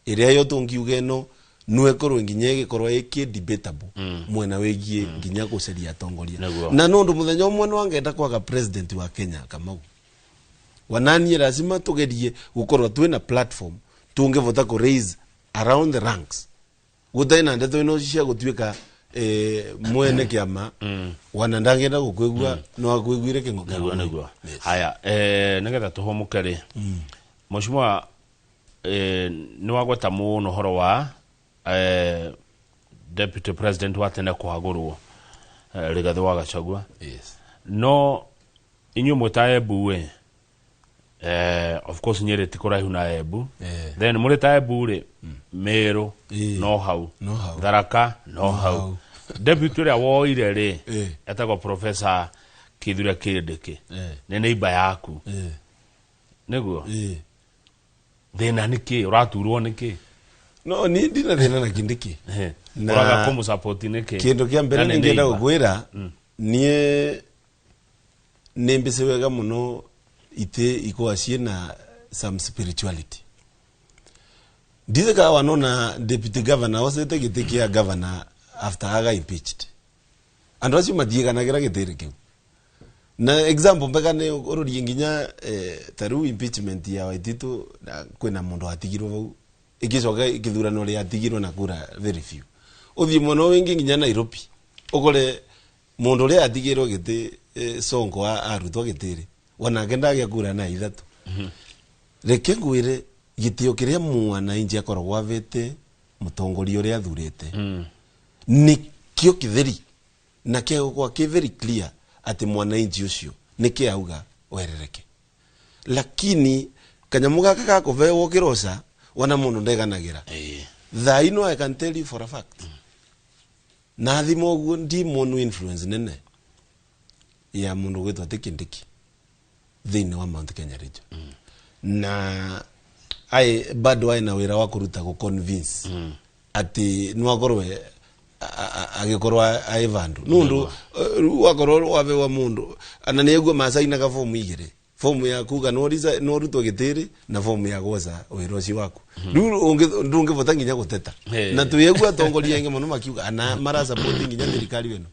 Speaker 2: ĩrĩa yo tũngiuga ĩno no ĩkorwo nginya ĩgĩkorwo ĩkĩ debatable mwena wĩgiĩ nginya gũcaria atongoria. Na nũndũ mũthenya ũmwe nĩ wangenda kwaga president wa Kenya Kamau, wananie lazima tugerie gukorwo twina platform tungivota ku raise around the ranks, gutai na ndeto ino cia gutuika mwene kiama wana ndangenda gukwigua no akwiguire kingo.
Speaker 1: Nĩguo. Haya, nĩgetha tũhũmũke rĩ, mheshimiwa, nĩ wagweta mũno ũhoro wa deputy president wa tene kũhagũrwo, Rigathĩ wa Gachagua. No inyuĩ mwĩ ta Embu ĩ, of course Nyĩrĩ ti kũraihu na Embu. Then mũrĩ ta Embu rĩ, Meru no hau.
Speaker 2: No hau.
Speaker 1: Tharaka no hau.
Speaker 2: Hau.
Speaker 1: Deputy ũrĩa woire rĩ, etagwo Professor Kithure Kindiki, nĩ neighbor yaku. Nĩguo? Thĩna nĩ kĩ? Ũraturwo nĩ kĩ?
Speaker 2: No ni ndina thina na Kindiki.
Speaker 1: Ũraga kũmũsupport nĩ kĩ?
Speaker 2: Kindu kia mbere
Speaker 1: Na nĩ
Speaker 2: ningĩenda
Speaker 1: neighbor.
Speaker 2: gukwira, niĩ nĩ mbĩcĩ wega mũno ite ikoa ciĩna some spirituality. Ndithe ka wanona deputy governor ocete gĩtĩ kĩa governor after aga impeached, andũ acio matiĩganagĩra gĩtĩrĩ kĩu. Na example mbega nĩ ũrorie nginya ta rĩu impeachment ya Waititu, na kwĩna mũndũ watigirwo vau, ĩgĩcoka gĩthurano rĩatigirwo na kura very few. Ũthiĩ mwena ũyũ nginya Nairobi ũkore mũndũ ũrĩa atigĩrwo gĩtĩ, Sonko arutwo gĩtĩrĩ, onake ndagĩa kura na ithatũ. Reke ngwĩre, gĩtĩo kĩrĩa mwananchi akoragwo avĩte mũtongoria ũrĩa athurĩte nĩkĩo kĩtheri, na kĩgũkorwo kĩ very clear atĩ mwananchi ũcio nĩkĩ auga werereke. Lakini kanyamũ gaka gakũbewo kĩroca, wona mũndũ ndeganagĩra. Thaa ino I can tell you for a fact, na thimo ũguo ndi mũnu influence nene ya mũndũ gwĩtwo atĩ Kindiki thĩinĩ wa Mount Kenya region, na ai bado ai na wĩra wa kũruta gũ convince atĩ nĩwakorwo agĩkorwo ai vandu nundu rĩu wakorwo wabewa mũndũ ana nĩguo macainaga fomu igĩrĩ, fomu ya kuga no rutwo gĩtĩrĩ na fomu ya gwoca wĩra ũcio waku. Rĩu ndũngĩbota nginya gũteta. Na twĩegua atongoria aingĩ mũno makiuga ana marasupport nginya thirikari ĩno,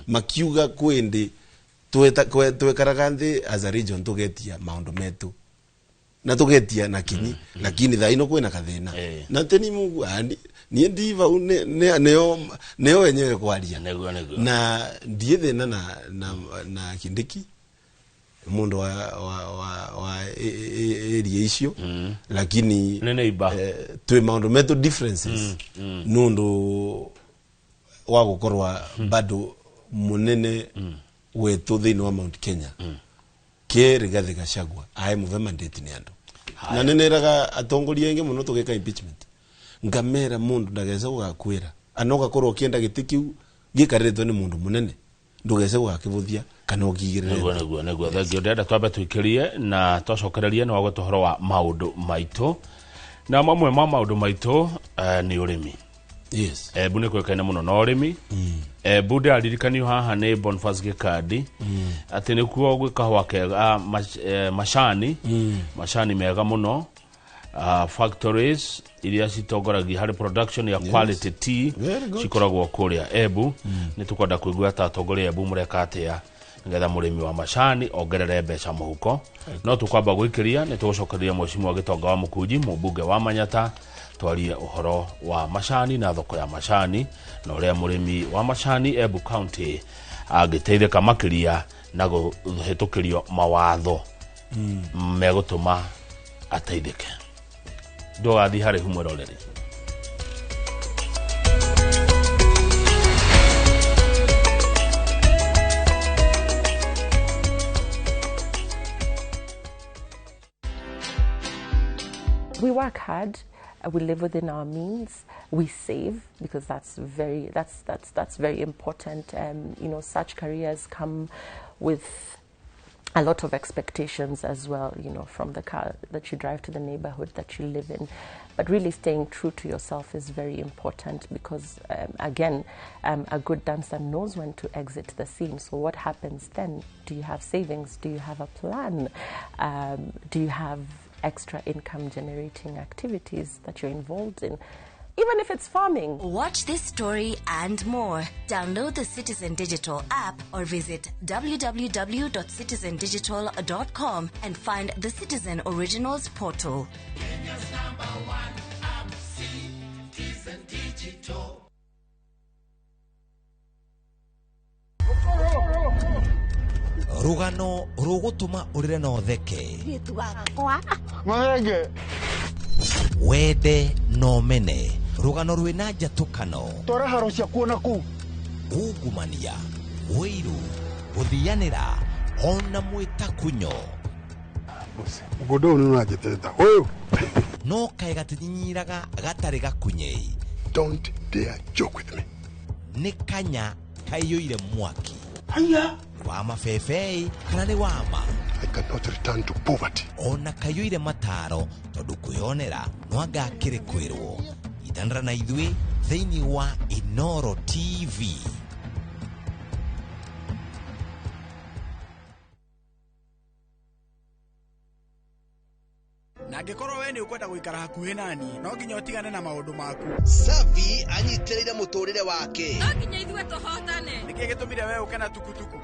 Speaker 2: makiuga kwĩndĩ twekaraga nthĩ as a region tũgetia maũndũ metu na tugetia na kinyi, lakini thaa ino kwina kathina. Na teni mungu andi niĩ ndi vau nĩo wenyewe kwaria.
Speaker 1: Nĩguo.
Speaker 2: Na ndiĩ thĩna na Kindiki, mundu wa area icio, lakini
Speaker 1: Nĩ neighbor.
Speaker 2: Twĩ maũndũ metu differences nundu wa gukorwa bado munene wetu thiini wa Mount Kenya ke Rigathi Gachagua ae muve mandate ni andu. Na nĩnĩraga atongoria aingĩ mũno tũgĩka impeachment, ngamera mũndũ ndagece gũgakwĩra ana ũgakorwo ũkĩenda gĩtĩ kĩu gĩikarĩtwo nĩ mũndũ mũnene, ndũgece gũgakĩbũthia kana ũkĩigĩrĩre.
Speaker 1: Nĩguo, thengio. Ndĩrenda twambe tũikĩrie na twacokererie nĩ wagweta ũhoro wa maũndũ maitũ, na mamwe ma maũndũ maitũ nĩ ũrĩmi. Embu nĩ kũĩkaine mũno na ũrĩmi. Embu ndĩraririkanio haha nĩ Boniface Gĩkandi atĩ nĩkuo gwĩ kahũa kega, macani macani mega mũno, factories iria citongoragia harĩ production ya quality tea
Speaker 2: Very good.
Speaker 1: cikoragwo kũrĩa Embu. Nĩ tũkwenda kũigua ta atongoria a Embu mũreka atĩa nĩgetha mũrĩmi wa macani ongerere mbeca mũhuko. No tũkwamba gwĩkĩria nĩ tũgũcokereria Mheshimiwa Gĩtonga wa Mũkunji, mũmbunge wa Manyata, twarie ũhoro wa macani na thoko ya macani na ũrĩa mũrĩmi wa macani Embu County angĩteithĩka makĩria na kũhĩtũkĩrio mawatho megũtũma ateithĩke. Ndũgathiĩ haraihu mwĩroreri.
Speaker 3: We work hard, we live within our means, we save because that's very important. Such careers come with a lot of expectations as well, from the car that you drive to the neighborhood that you live in. But really staying true to yourself is very important because, again, a good dancer knows when to exit the scene. So what happens then? Do you have savings? Do you have a plan? Do you have extra income generating activities that you're involved in? Even if it's farming.
Speaker 4: Watch this story and more. Download the Citizen Digital app or visit www.citizendigital.com and find the Citizen Originals portal.
Speaker 5: Kenya's number one app, Citizen Digital.
Speaker 6: Rugano rũgũtũma ũrĩre na ũtheke.
Speaker 7: Mahenge.
Speaker 6: Wende na ũmene. Rũgano rwĩna njatũkano.
Speaker 7: Twara haro ciakuo na kũu.
Speaker 6: Ungumania, ũiru, gũthianĩra, ona mwĩtakunyo.
Speaker 7: Mũgũnda ũyũ nĩ ũranjĩtĩrĩta. Ũyũ.
Speaker 6: No kaĩ gatinyinyiraga gatarĩ gakunyei.
Speaker 7: Don't dare joke with me.
Speaker 6: Nĩ kanya kaiyũire mwaki.
Speaker 7: Haya.
Speaker 6: Wa mabebei kana nĩ wama.
Speaker 7: I cannot return to poverty.
Speaker 6: Ona kaiyũire mataro tondũ kwĩyonera no anga akĩrĩ kwĩrwo. Itanĩra na ithuĩ thĩinĩ wa Inoro TV.
Speaker 8: Na angĩkorwo we nĩ ũkwenda gũikara hakuhĩ nani, no nginya ũtigane na maũndũ maku.
Speaker 9: Savi anyitĩrĩire mũtũrĩre wake.
Speaker 10: No nginya ithuĩ tũhotane.
Speaker 8: Nĩkĩ gĩtũmire we ũke na tukutuku?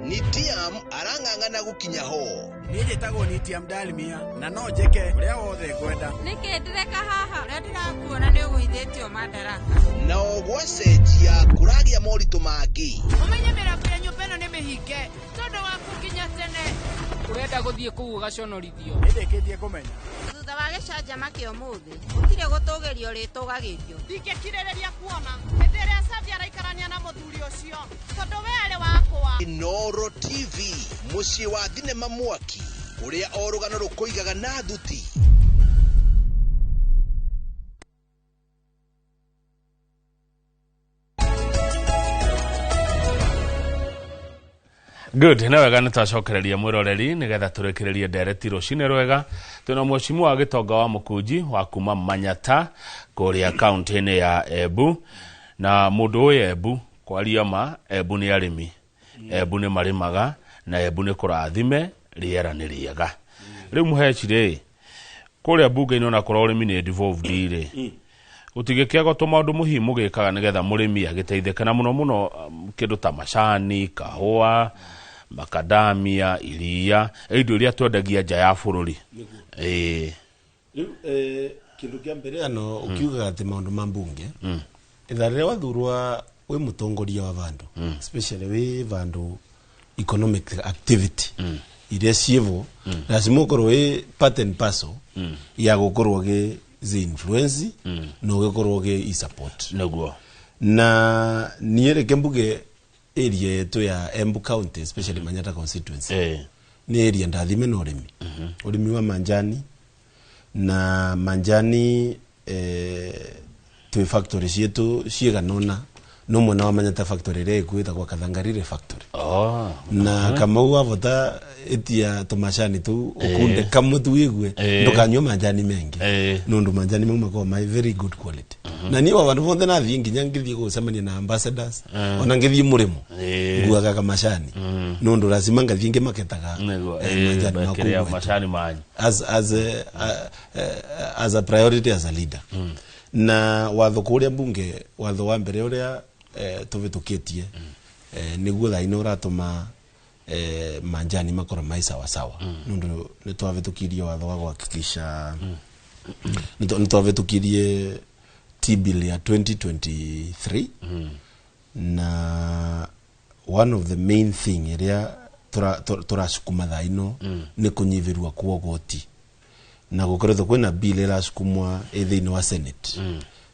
Speaker 9: Nitiam arang'ang'ana gũkinya ho.
Speaker 8: Niĩ njĩtagwo Nitiam Dalmia na no njĩke ũrĩa wothe ngwenda.
Speaker 10: Nĩkĩ ndĩreka haha? Ũrĩa ndĩrakuona nĩ ũgũithĩtio madaraka.
Speaker 9: Nao gwacenjia kũragĩa moritũ mangĩ.
Speaker 10: Ũmenye mĩrango ya nyũmba ĩno nĩ mĩhinge tondũ waku nginya tene.
Speaker 11: Ũrenda gũthiĩ kũu ũgaconorithio.
Speaker 8: Nĩndĩkĩtie kũmenya.
Speaker 10: Thutha wa gĩcanjama kĩa ũmũthĩ, gũtirĩ gũtũgĩrio rĩtũgagĩrio.
Speaker 12: Ndingĩkirĩrĩria kuona hĩndĩ ĩrĩa Savi araikarania na mũthuri ũcio tondũ we arĩ wakwa.
Speaker 9: Inoro TV, mũciĩ wa thinema mwaki, ũrĩa o rũgano rũkũigaga na thuti.
Speaker 1: Good, nĩ wega nĩ twacokereria mwĩroreri nĩgetha tũrĩkĩrĩrie ndereti rũcinĩ rwega. Twĩna Mheshimiwa Gĩtonga wa Mũkunji wa kuma Manyata kũrĩa kaunti-inĩ ya Embu. Na mũndũ ũyũ Embu, kwaria ma, Embu nĩ arĩmi. Embu nĩ marĩmaga na Embu nĩ kũrathime, rĩera nĩ rĩega. Rĩu Mũheci rĩ, kũrĩa mbunge-inĩ ona korwo ũrĩmi nĩ devolved rĩ, gũtingĩkĩaga tũmaũndũ mũhiũ mũgĩkaga nĩgetha mũrĩmi agĩteithĩke na mũno mũno kĩndũ ta macani, kahũa, makadamia, iria, indo iria twendagia nja ya bũrũri.
Speaker 2: Rĩu kĩndũ kĩa mbere ano ũkiugaga atĩ maũndũ ma mbunge, ithaa rĩrĩa wathurwa wĩ mũtongoria wa vandũ, especially wĩ vandũ economic activity iria ciĩvo, lazima ũkorwo wĩ part and parcel ya gũkorwo gĩ zi influence na ũgĩkorwo gĩ i support.
Speaker 1: Nĩguo.
Speaker 2: Na niĩ reke mbuge area yetu ya Embu County, especially Manyata constituency, nĩ area ndathime na ũrĩmi. Ũrĩmi wa manjani na manjani, twĩ factory cietu cigana ũna No mwena wa Manyata factory ĩrĩa ĩkuo ĩtagwo Kathangarire factory. Na Kamau wavota itia tumacani tu ukunde kamwe tu wigue, ndukanyue majani mengi, nundu majani mau makoragwo mai very good quality. Na niĩ wa vandu vonthe nathii, nginya ngithii gucemania na ambassadors, ona ngithii murimo, nguaga kamacani, nundu lazima ngathii ngimaketaga majani maku
Speaker 1: Kĩrĩa
Speaker 2: gwetu.
Speaker 1: Macani manyu.
Speaker 2: As a priority as a leader. Na watho kuria mbunge, watho wa mbere uria tuvitukitie, niguo thaa ino uratuma manjani makorwo mai sawasawa, nundu nĩ twavitukirie watho wa kuhakikisha, nĩ twavitukirie T bill ya 2023. Na one of the main thing iria turasukuma thaa ino nĩ kũnyihĩrua kwa ũgoti, na gũkoretwo kwĩna bill ĩrasukumwa ĩ thĩinĩ wa Senate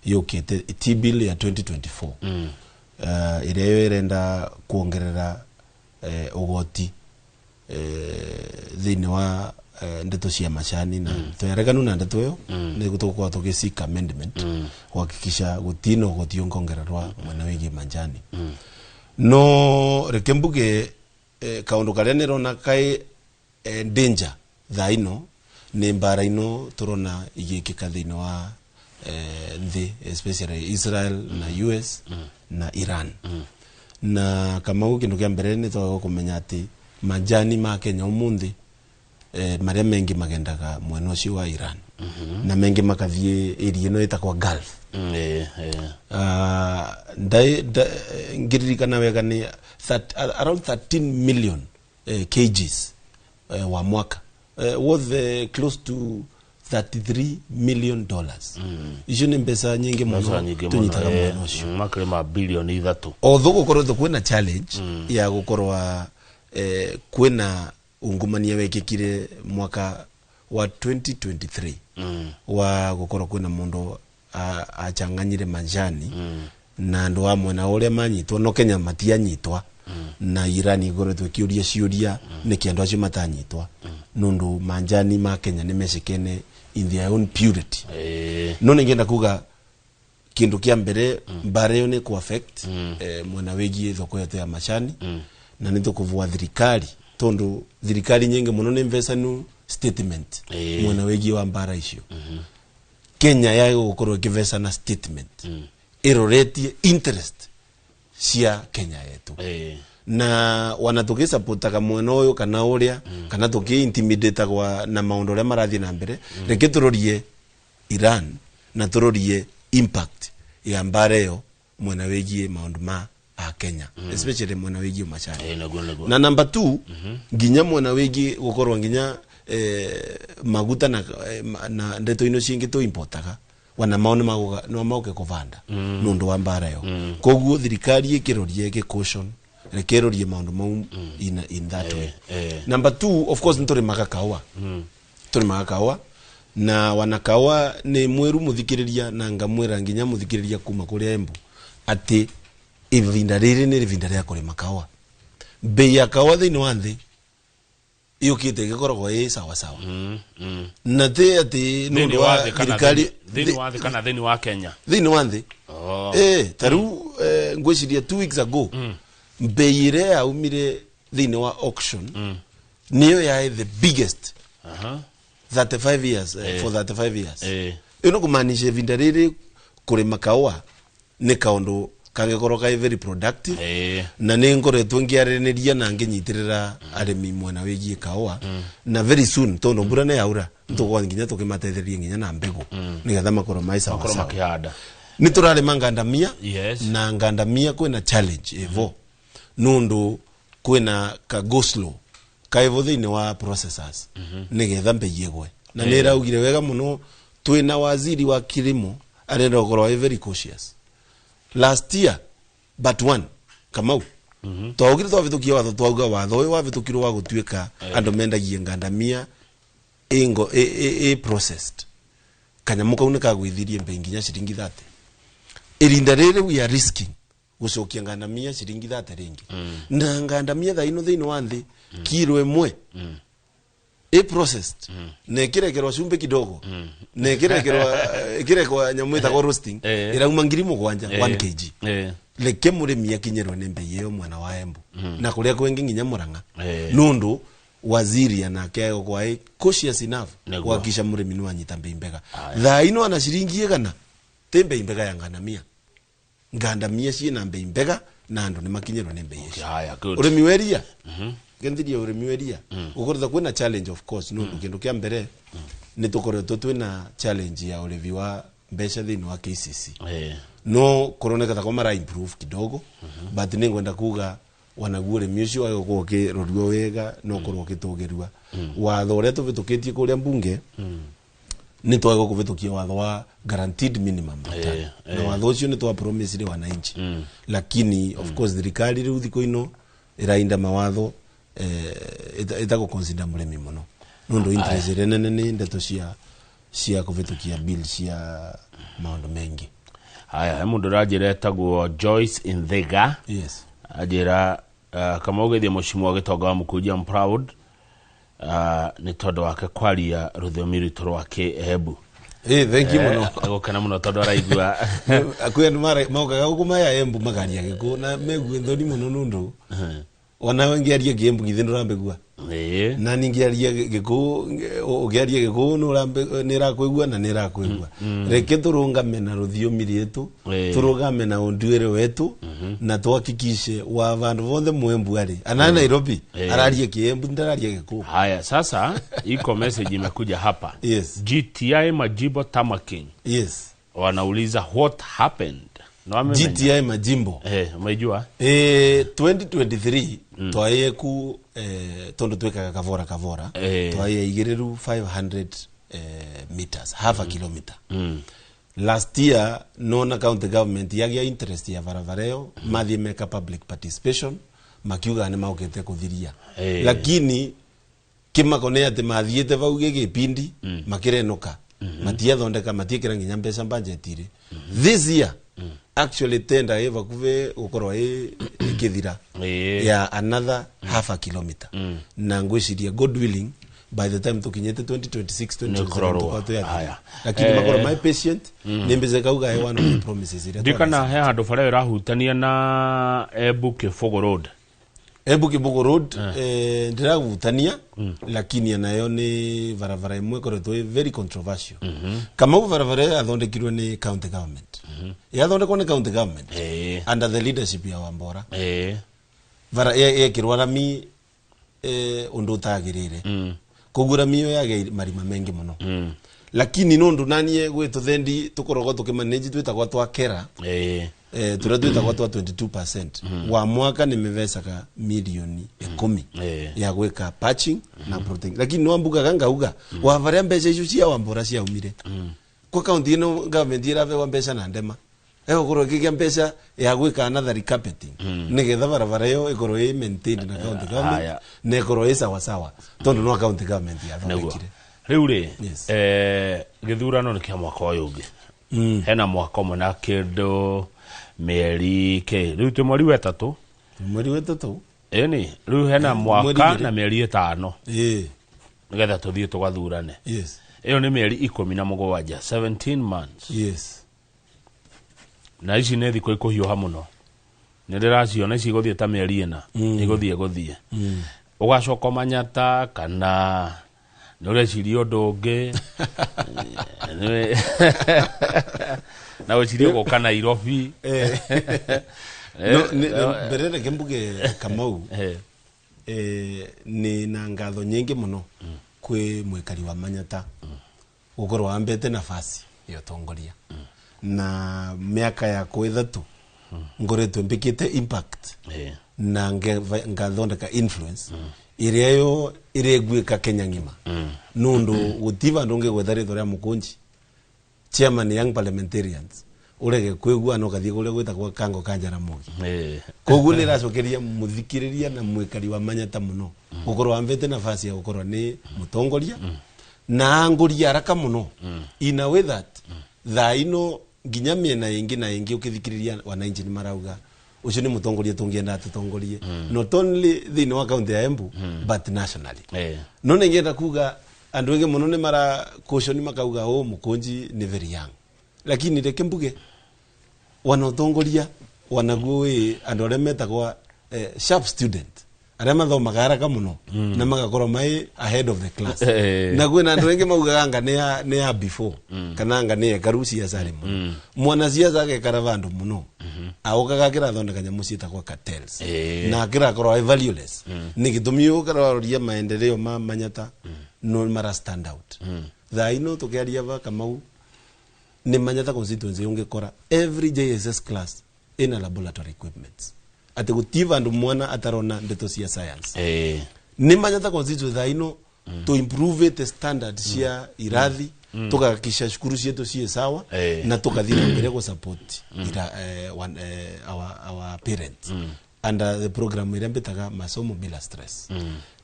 Speaker 2: yũkĩte, T bill ya 2024, ĩrĩa yo ĩrenda kuongerera ũgoti thĩinĩ wa ndeto cia macani. Na twereganu na ndeto ĩyo, nĩ tũgũkorwo tũgĩ amendment kuhakikisha gũtina ũgoti ũngongererwa mwena wĩgiĩ manjani. No reke mbuge, kaundu karia nĩrona kai danger thaa ino nĩ mbara ino tũrona igĩkĩka thĩinĩ wa nthĩ, especially Israel na US na Iran. Na Kamau, kĩndũ kĩa mbere nĩ twagĩrĩirwo kũmenya atĩ majani ma Kenya ũmũthĩ, marĩa mengi magendaga mwena ũcio wa Iran, na mengi makathiĩ area ĩno ĩtagwo Gulf. Ngĩririkana wega nĩ around 13 million kgs wa mwaka, worth close to $33 million. Icio nĩ mbeca nyingĩ
Speaker 1: Mbeca
Speaker 2: mũno
Speaker 1: nyingĩ mũno,
Speaker 2: tũnyitaga mwena ũcio.
Speaker 1: Makĩrĩ ma 3 bilioni.
Speaker 2: Although gũkoretwo kwĩna challenge ya gũkorwa kwĩna ungumania wekĩkire mwaka wa 2023, wa gũkorwo kwĩna mũndũ achanganyire majani, na andũ a mwena ũrĩa manyitwo, no Kenya matianyitwa. Na Iran ikoretwo ĩkĩũria ciũria nĩkĩ andũ acio matanyitwa, nũndũ manjani ma Kenya nĩ mecekene in their own purity. No nĩngĩenda kuga kindu kia mbere, mbara ĩyo nĩ ku affect mwena wĩgiĩ thoko yetu ya macani. Na nĩ tũkũvua thirikari, tondu thirikari nyingi mũno nĩ mvecanu statement mwena wĩgiĩ wa mbara icio. Kenya yagä gũkorwo ĩkĩvecana statement ĩroretie interest cia Kenya yetu, na wana tũgĩsupportaga mwena ũyũ kana ũrĩa, kana tũkĩ-intimidatagwa na maũndũ ũrĩa marathiĩ na mbere. Reke tũrorie Iran na tũrorie impact ya mbara ĩyo mwena wĩgiĩ maũndũ ma a Kenya, especially mwena wĩgiĩ macani.
Speaker 1: Nĩguo nĩguo.
Speaker 2: Na number two, nginya mwena wĩgiĩ gũkorwo nginya maguta na, na ndeto ino cingĩ tũimportaga, wana mao nĩ maũke kũvanda nũndũ wa mbara ĩyo. Koguo thirikari ĩkĩrorie, ĩgĩ caution, reke ĩrorie maũndũ mau in that way. Number two, of course, nĩtũrĩmaga kahũa. Tũrĩmaga kahũa, na wanakawa nĩ mwĩru mũthikĩrĩria, na ngamwĩra nginya mũthikĩrĩria kuma kũrĩa Embu atĩ ivinda rĩrĩ nĩ ivinda rĩa kũrĩma kahũa. Bei ya kahũa thĩinĩ wa nthĩ yũkĩte ĩgĩkoragwo ĩ sawa sawa, na ti atĩ nĩ
Speaker 1: Thĩinĩ
Speaker 2: ũndũ
Speaker 1: wa
Speaker 2: wa
Speaker 1: thĩ kana
Speaker 2: thirikari.
Speaker 1: Thĩinĩ wa thĩ kana thĩinĩ wa Kenya?
Speaker 2: Thĩinĩ wa nthĩ. Ta rĩu ngwĩciria 2 weeks ago, mbei ĩrĩa yaumire thĩinĩ wa auction nĩyo yaĩ the biggest 35 years, for 35 years. Ĩno kũmaanisha ivinda rĩrĩ kũrĩma kahũa nĩ kaũndũ kangĩkorwo kaĩ very productive. Na nĩ ngoretwo ngĩaranĩria na ngĩnyitĩrĩra arĩmi mwena wĩgiĩ kahũa, na very soon, tondũ mbura nĩ yaura, nĩtũgũkorwo nginya tũkĩmateithĩrĩria nginya na mbegũ, nĩgetha makorwo mai sawa
Speaker 1: Makorwo
Speaker 2: sawa.
Speaker 1: makĩhanda.
Speaker 2: Nĩ tũrarĩma ngandamia. Na ngandamia kwĩna challenge ĩvo, nũndũ kwĩna ka go slow kaĩvo thĩinĩ wa processors, nĩgetha mbei ĩgwe. Na nĩ ĩraugire wega mũno, twĩna waziri wa kilimo arenda gũkorwo wĩ very cautious. Last year but one, Kamau, twaugire twavĩtũkia watho, twauga watho ũyũ wavĩtũkirwo wa gũtuĩka andũ mendagie ngandamia ĩngo ĩ processed, kanyamũ kau nĩ kagwĩthirie mbei nginya ciringi 30. Irinda rĩrĩ we are risking gũcokia ngandamia ciringi 30 rĩngĩ. Na ngandamia thaa ino thĩinĩ wa nthĩ, kiro ĩmwe ĩ processed na ĩkĩrekerwo cumbĩ kidogo na ĩkĩrekerwa nyamũ ĩtagwo roasting, ĩrauma 7,000, 1 kg. Reke mũrĩmi akinyĩrwo nĩ mbei ĩyo mwena wa Embu na kũrĩa kwĩngĩ nginya Murang'a, nundu waziri anake agũkorwo ai cautious enough kuhakikisha mũrĩmi nĩ wanyita mbei mbega. Thaa ino ana ciringi igana ti mbei mbega ya ngana mia, nganda mia ciĩna mbei mbega na andũ nĩ makinyĩrwo nĩ mbei icio.
Speaker 1: Haya, good.
Speaker 2: Ũrĩmi wa iria, genthiria ũrĩmi wa iria ũkoretwo kwĩna challenge, of course, nũndũ kĩndũ kĩa mbere nĩ tũkoretwo twĩna challenge ya ũrĩvi wa mbeca thĩinĩ wa KCC. No kũroneka tako mara improve kidogo, but nĩ ngwenda kuga wanaguo ũrĩmi ũcio wage gũkorwo ũkĩrorio wega no ũkorwo ũkĩtũgĩrua. Watho ũrĩa tũvĩtũkĩtie kũrĩa mbunge nĩ twage kũvĩtũkia watho wa guaranteed minimum return. Na watho ũcio nĩ twa promise wananchi, lakini of course thirikari rĩu thikũ ino ĩrainda mawatho ĩtagũ consider mũrĩmi mũno, nũndũ interest ĩrĩa nene nĩ ndeto cia kũvĩtũkia bill cia maũndũ mengi.
Speaker 1: Haya, he mũndũ ũranjĩra etagwo Joyce Inthiga. Anjĩra kama ũgĩthiĩ mũcimu wa gĩtonga wa Mũkũnji, I'm proud nĩ tondũ wake kwaria rũthiomi rwitũ rwa Kĩembu.
Speaker 2: Thank you mũno.
Speaker 1: Agũkena mũno tondũ araigua
Speaker 2: Kwĩ andũ mokaga gũkũ maya Embu makaria gĩkũyũ na megue thoni mũno, nũndũ ona ngĩaria Kĩembu githĩ ndũrambĩgua? Na ningĩaria gĩkũyũ, ũkĩaria gĩkũyũ nĩ ĩrakwĩgua na nĩ ĩrakwĩgua. Reke tũrũngame na rũthiomi rwitũ, tũrũgame na ũnduĩre wetu, na tuhakikishe wa vandu vonthe mwembu ari ana Nairobi araria Kiembu, ndararia gĩkũyũ.
Speaker 1: Haya, sasa iko message imekuja hapa. GTI Majimbo Tamaking. Wanauliza what happened. No wamemenya?
Speaker 2: GTI Majimbo.
Speaker 1: Umeijua?
Speaker 2: 2023 twaye ku tondu twekaga kavora kavora, twaye igiriru 500 meters, half a kilometer. Last year nona county government yagia interest ya barabara ĩyo, mathie meka public participation, makiuga nĩ maũkĩte kũthiria. Lakini kĩmako nĩ atĩ mathiĩte vau gĩgĩpindi makĩrenũka, matiathondeka, matiĩkĩra nginya mbeca budget-rĩ. This year actually tender ĩ vakuve gũkorwo ĩ ĩkĩthira ya another half a kilometer, na ngwĩciria God willing by the time tukinyĩte 2026 2027
Speaker 1: Nĩkũrorwo.
Speaker 2: tũkorwo twĩathira.
Speaker 1: Haya.
Speaker 2: Lakini makorwo my patient nĩ mbeca kauga ĩ one of the promises iria
Speaker 1: Ndikana he handũ bara ĩyo ĩrahutania na Embu Kĩbũgũ Road.
Speaker 2: Embu Kĩbũgũ Road, ndĩragutania, lakini nayo nĩ barabara ĩmwe ĩkoretwo ĩ very controversial. Kamau, barabara ĩyo yathondekirwo nĩ county government, yathondekwo nĩ county government under the leadership ya Wambora. Bara yekĩrwo rami ũndũ ũtagĩrĩire, koguo rami ĩyo yagĩa marima mengi mũno, lakini nundu nanie gwĩ tũthendi tũkoragwo tũkĩmanage twĩtagwo twa kera, turia twĩtagwo twa 22% wa mwaka, nĩ mĩvecaga milioni 10 ya gwĩka patching na protecting. Lakini nwambugaga ngauga wa varia mbeca icio cia Wambora ciaumire kwa kaunti ĩno, government ĩrabewa mbeca na ndema ĩgũkorwo ĩkĩgĩa mbeca ya gwĩka another recarpeting nĩgetha barabara ĩyo ĩkorwo ĩ maintained na county government na ĩkorwo ĩ sawa sawa, tondũ no county government yathondekire.
Speaker 1: Rĩu rĩ, gĩthurano nĩ kĩa mwaka ũyũ ũngĩ, hena mwaka ũmwe na kĩndũ mĩeri kĩ, rĩu twĩ mweri wa ĩtatũ.
Speaker 2: Mweri wa ĩtatũ.
Speaker 1: Ĩni rĩu hena
Speaker 2: Mweri
Speaker 1: mwaka
Speaker 2: 2.
Speaker 1: na mĩeri 5 nĩgetha tũthiĩ tũgathurane. Ĩyo nĩ mĩeri 17, 17 months. Na ici nĩ thikũ ikũhiũha mũno, nĩ ndĩraciona ici igũthiĩ ta mĩeri 4, igũthiĩ gũthiĩ ũgacoka Manyata kana nĩ ũreciria ũndũ ũngĩ na wĩcirie gũka Nairobi?
Speaker 2: No, mbere reke mbuge, Kamau, nĩ na ngatho nyingĩ mũno kwĩ mwĩkari wa Manyata gũkorwo ambete nafasi ya ũtongoria na mĩaka yakwa 3 ngoretwo mbĩkĩte impact na ngathondeka influence ĩrĩa yo ĩreguĩka Kenya ng'ima, nundu gũti vandũ ngĩgwetha rĩtwa rĩa Mũkũnji, chairman Young Parliamentarians, urege kwigua no kathie kuria gwitagwo Kango ka Jaramogi. Koguo nä racokeria muthikiriria na mwikari wa Manyata muno gukorwo wambete nafasi ya gukorwo ni mutongoria na anguria haraka muno. In a way that thaa ino nginya miena ingi na ingi ukithikiriria wananchi ni marauga ucio ni mutongoria tungienda atutongorie, not only thiini wa kaunti ya Embu but nationally. No ningienda kuga andu aingi muno ni mara caution, makauga o Mukunji ni very young, lakini reke mbuge wanotongoria wanaguo wi andu aria metagwa sharp student aria mathomaga haraka muno na magakorwo mai ahead of the class na kwina andu aingi maugaga anga ni ya before kana anga ni ekaru ciaca ri muno mwana ciaca agekara vandu muno aukaga akirathondeka nyamu cietagwa cartels na akirakorwo ai valueless ni gitumi ukararoria maendeleo ma Manyata no mara stand out thaa ino tukiaria va Kamau ni Manyata constituency ungikora every JSS class ina laboratory equipment ati gutiva andu mwana atarona ndeto cia science ni Manyata constituency thaa ino to improve the standard cia irathi tukahakikisha cukuru cietu cie sawa na tukathii na mbere gusupport our parents under the program iria mbitaga masomo bila stress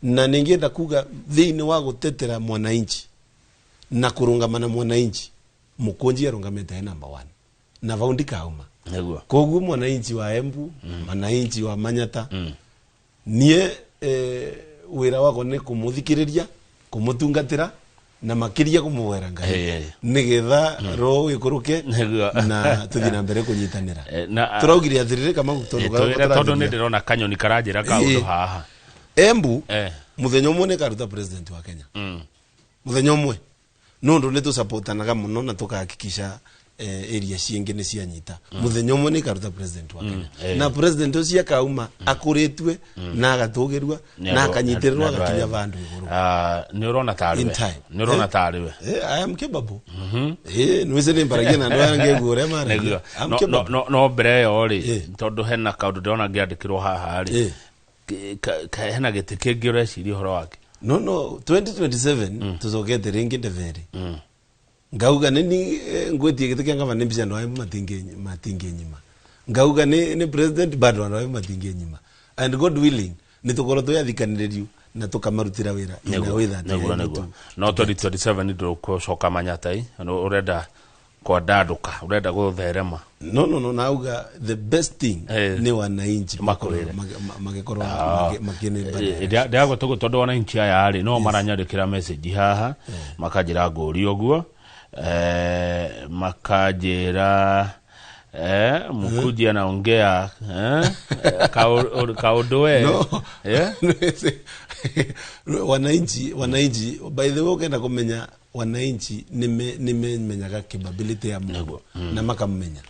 Speaker 2: na ningienda kuga thiini wa gutetera mwananchi na kurungamana mwananchi Mukunji arungamite he number 1 na vau ndikauma
Speaker 1: niguo
Speaker 2: koguo mwananchi wa Embu mwananchi wa Manyata nie wira wakwa ni kumuthikiriria kumutungatira na makiria kumuwera Ngai nigetha roho ikuruke na tuthi na mbere kunyitanira turaugire atirire kama
Speaker 1: tondu ni ndirona kanyoni karanjira kaundu haha
Speaker 2: Embu muthenya umwe ni karuta president wa Kenya muthenya umwe nundu ni tusupportanaga muno na tukahakikisha area ciingi ni cianyita muthenya umwe ni karuta president wa Kenya na president ucio akauma akuritwe na agatugirwa na akanyitirwa agakinya vandu iguru
Speaker 1: ni urona tariwe ni urona tariwe
Speaker 2: I am capable niwise ni mbaragia na andu aya ngegure mara
Speaker 1: no no mbere yo ri tondu hena kaundu ndona ngiandikirwo haha ri hena giti kingi ureciria uhoro wake
Speaker 2: no 2027 tucokete ringi ndeveri ngauga nini ngwetie giti kia ngavana mbica andu aya matingi nyima ngauga ni president bado andu aya matingi nyima and God willing ni tukorwo twathikaniririo na tukamarutira wira ina way that
Speaker 1: niguo no 2027 ni ndugucoka Manyata urenda kwandanduka urenda gutherema
Speaker 2: no nauga the best thing ni wananchi magikorwo makine
Speaker 1: ndiagwa tugu tondu wananchi aya ri no maranyandikira message haha makanjira ngũri ũguo makanjira Mukunji anaongea kaundu we
Speaker 2: wananchi by the way ukenda kumenya wananchi nimenyaga capability ya mundu na makamenya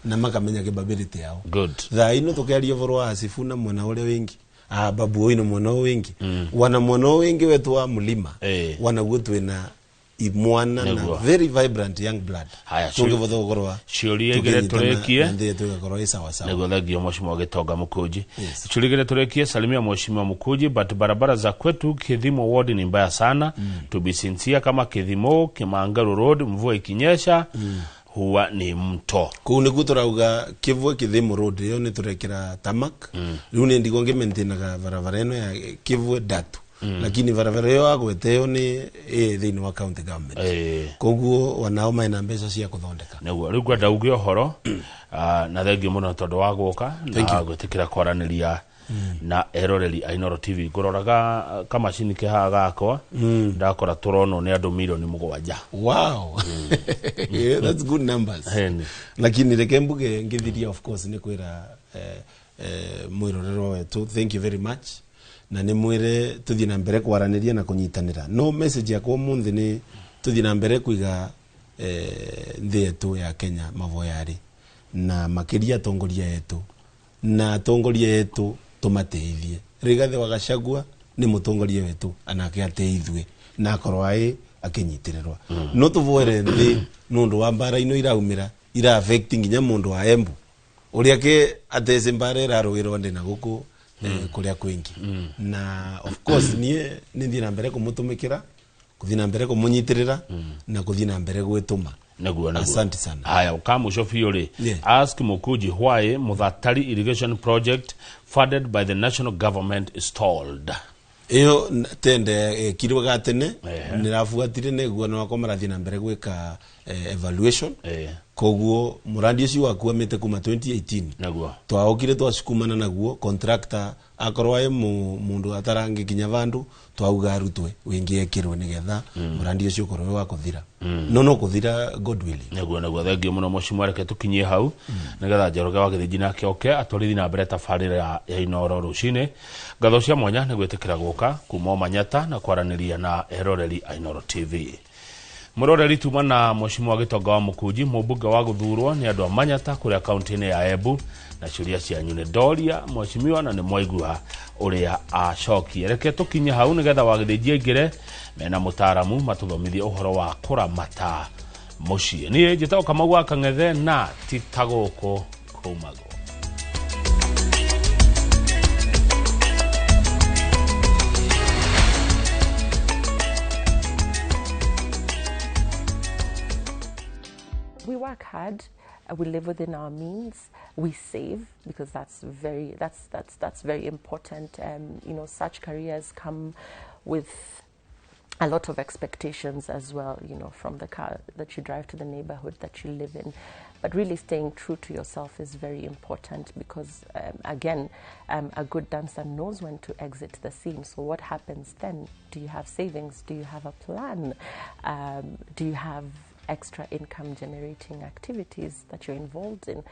Speaker 2: na makamenya capability yao
Speaker 1: good
Speaker 2: thaa ino tukiaria ũhoro wa Sifuna mwana uria wingi Babu Owino mwana wingi wana mwana wingi wetu wa mulima wanaguo twina imwana na very vibrant young blood tungivotha gukorwa
Speaker 1: ciuria igire turekie
Speaker 2: nthie tugakorwo sawa sawa
Speaker 1: niguo thengio mheshimiwa Gitonga Mukunji ciuria igire turekie salimia mheshimiwa Mukunji but barabara za kwetu Kithimo ward ni mbaya sana to be sincere kama Kithimo Kimangaru road mvua ikinyesha huwa ni mto
Speaker 2: kuu niguo turauga Kivwe Kithimo road iyo ni turekira tamak riu ni ndigwo ngimaintainaga barabara ino ya Kivwe Datu lakini barabara iyo agwete iyo ni thiini wa county government koguo wanao maina mbeca cia kuthondeka
Speaker 1: niguo riu ngwenda uge uhoro na thengio muno tondu wa guka na gwitikira kwaraniria na eroreri a Inooro TV nguroraga kamacini ke haha gakwa ndakora turonwo ni andu 7 milioni.
Speaker 2: Wow. Yeah, that's good numbers. Lakini reke mbuge ngithiria of course ni kwira mwirorero wetu thank you very much na ni mwire tuthie na mbere kwaraniria na kunyitanira no message yakwa munthi ni tuthie na mbere kuiga nthi yetu ya Kenya mavoyari na makiria atongoria yetu na atongoria yetu tumateithie Rigathi wa Gachagua ni mutongoria wetu anake ateithue na akorwo ai akinyitirĩrwa no tuvoere nthi nundu wa mbara ino iraumira ira affect nginya mundu wa Embu uria ke atece mbara irarugirwo ndi na guku kuria kwingi na of course nie ni thii na mbere kumutumikira kuthii na mbere kumunyitirira na kuthii na mbere gwituma.
Speaker 1: Niguo.
Speaker 2: Asante sana.
Speaker 1: Haya ukamusho biũ rĩ. Ask Mukunji why Muthatari irrigation project funded by the national government is stalled.
Speaker 2: Iyo tende ekirwe gatene nirabuatire niguo no wakwa marathie na mbere gwika evaluation. Koguo murandi ucio wakwamite kuma 2018.
Speaker 1: Naguo.
Speaker 2: Twaokire twacukumana naguo contractor akorwo e mundu atarangikinya vandu, twauga arutwe wingi ekirwe nigetha murandi ucio ukorwo wi wa kuthira, no kuthira, God willing.
Speaker 1: Naguo, thengio muno mũcimwa. Reke tukinyie hau nigetha Njoroge wa Gĩthĩnji nake oke atwarithie na mbere tabarĩra ya Inoro rũcinĩ. Ngatho cia mwanya nĩ gwĩtĩkĩra gũka kuma o Manyata na kwaranĩria na eroreri a Inoro TV. Mũroreri, tuma na mũcimwa Gĩtonga wa Mũkunji, mũmbunge wa gũthurwo nĩ andũ a Manyata kũrĩa kaunti-inĩ ya Embu, na ciũria cianyu nĩ ndoria mheshimiwa na nĩ mwaigua ũrĩa acokie. Reke tũkinye hau nĩgetha wa Gĩthĩnji aingĩre mena mũtaaramu matũthomithie ũhoro wa kũramata mũciĩ. Niĩ njĩtagwo Kamau wa Kang'ethe na ti ta gũkũ kũmagwo.
Speaker 3: We work hard, we live within our means, we save because that's very important. Such careers come with a lot of expectations as well, from the car that you drive to the neighborhood that you live in. But really staying true to yourself is very important because, again, a good dancer knows when to exit the scene. So what happens then? Do you have savings? Do you have a plan? Do you have extra income generating activities that you're involved in?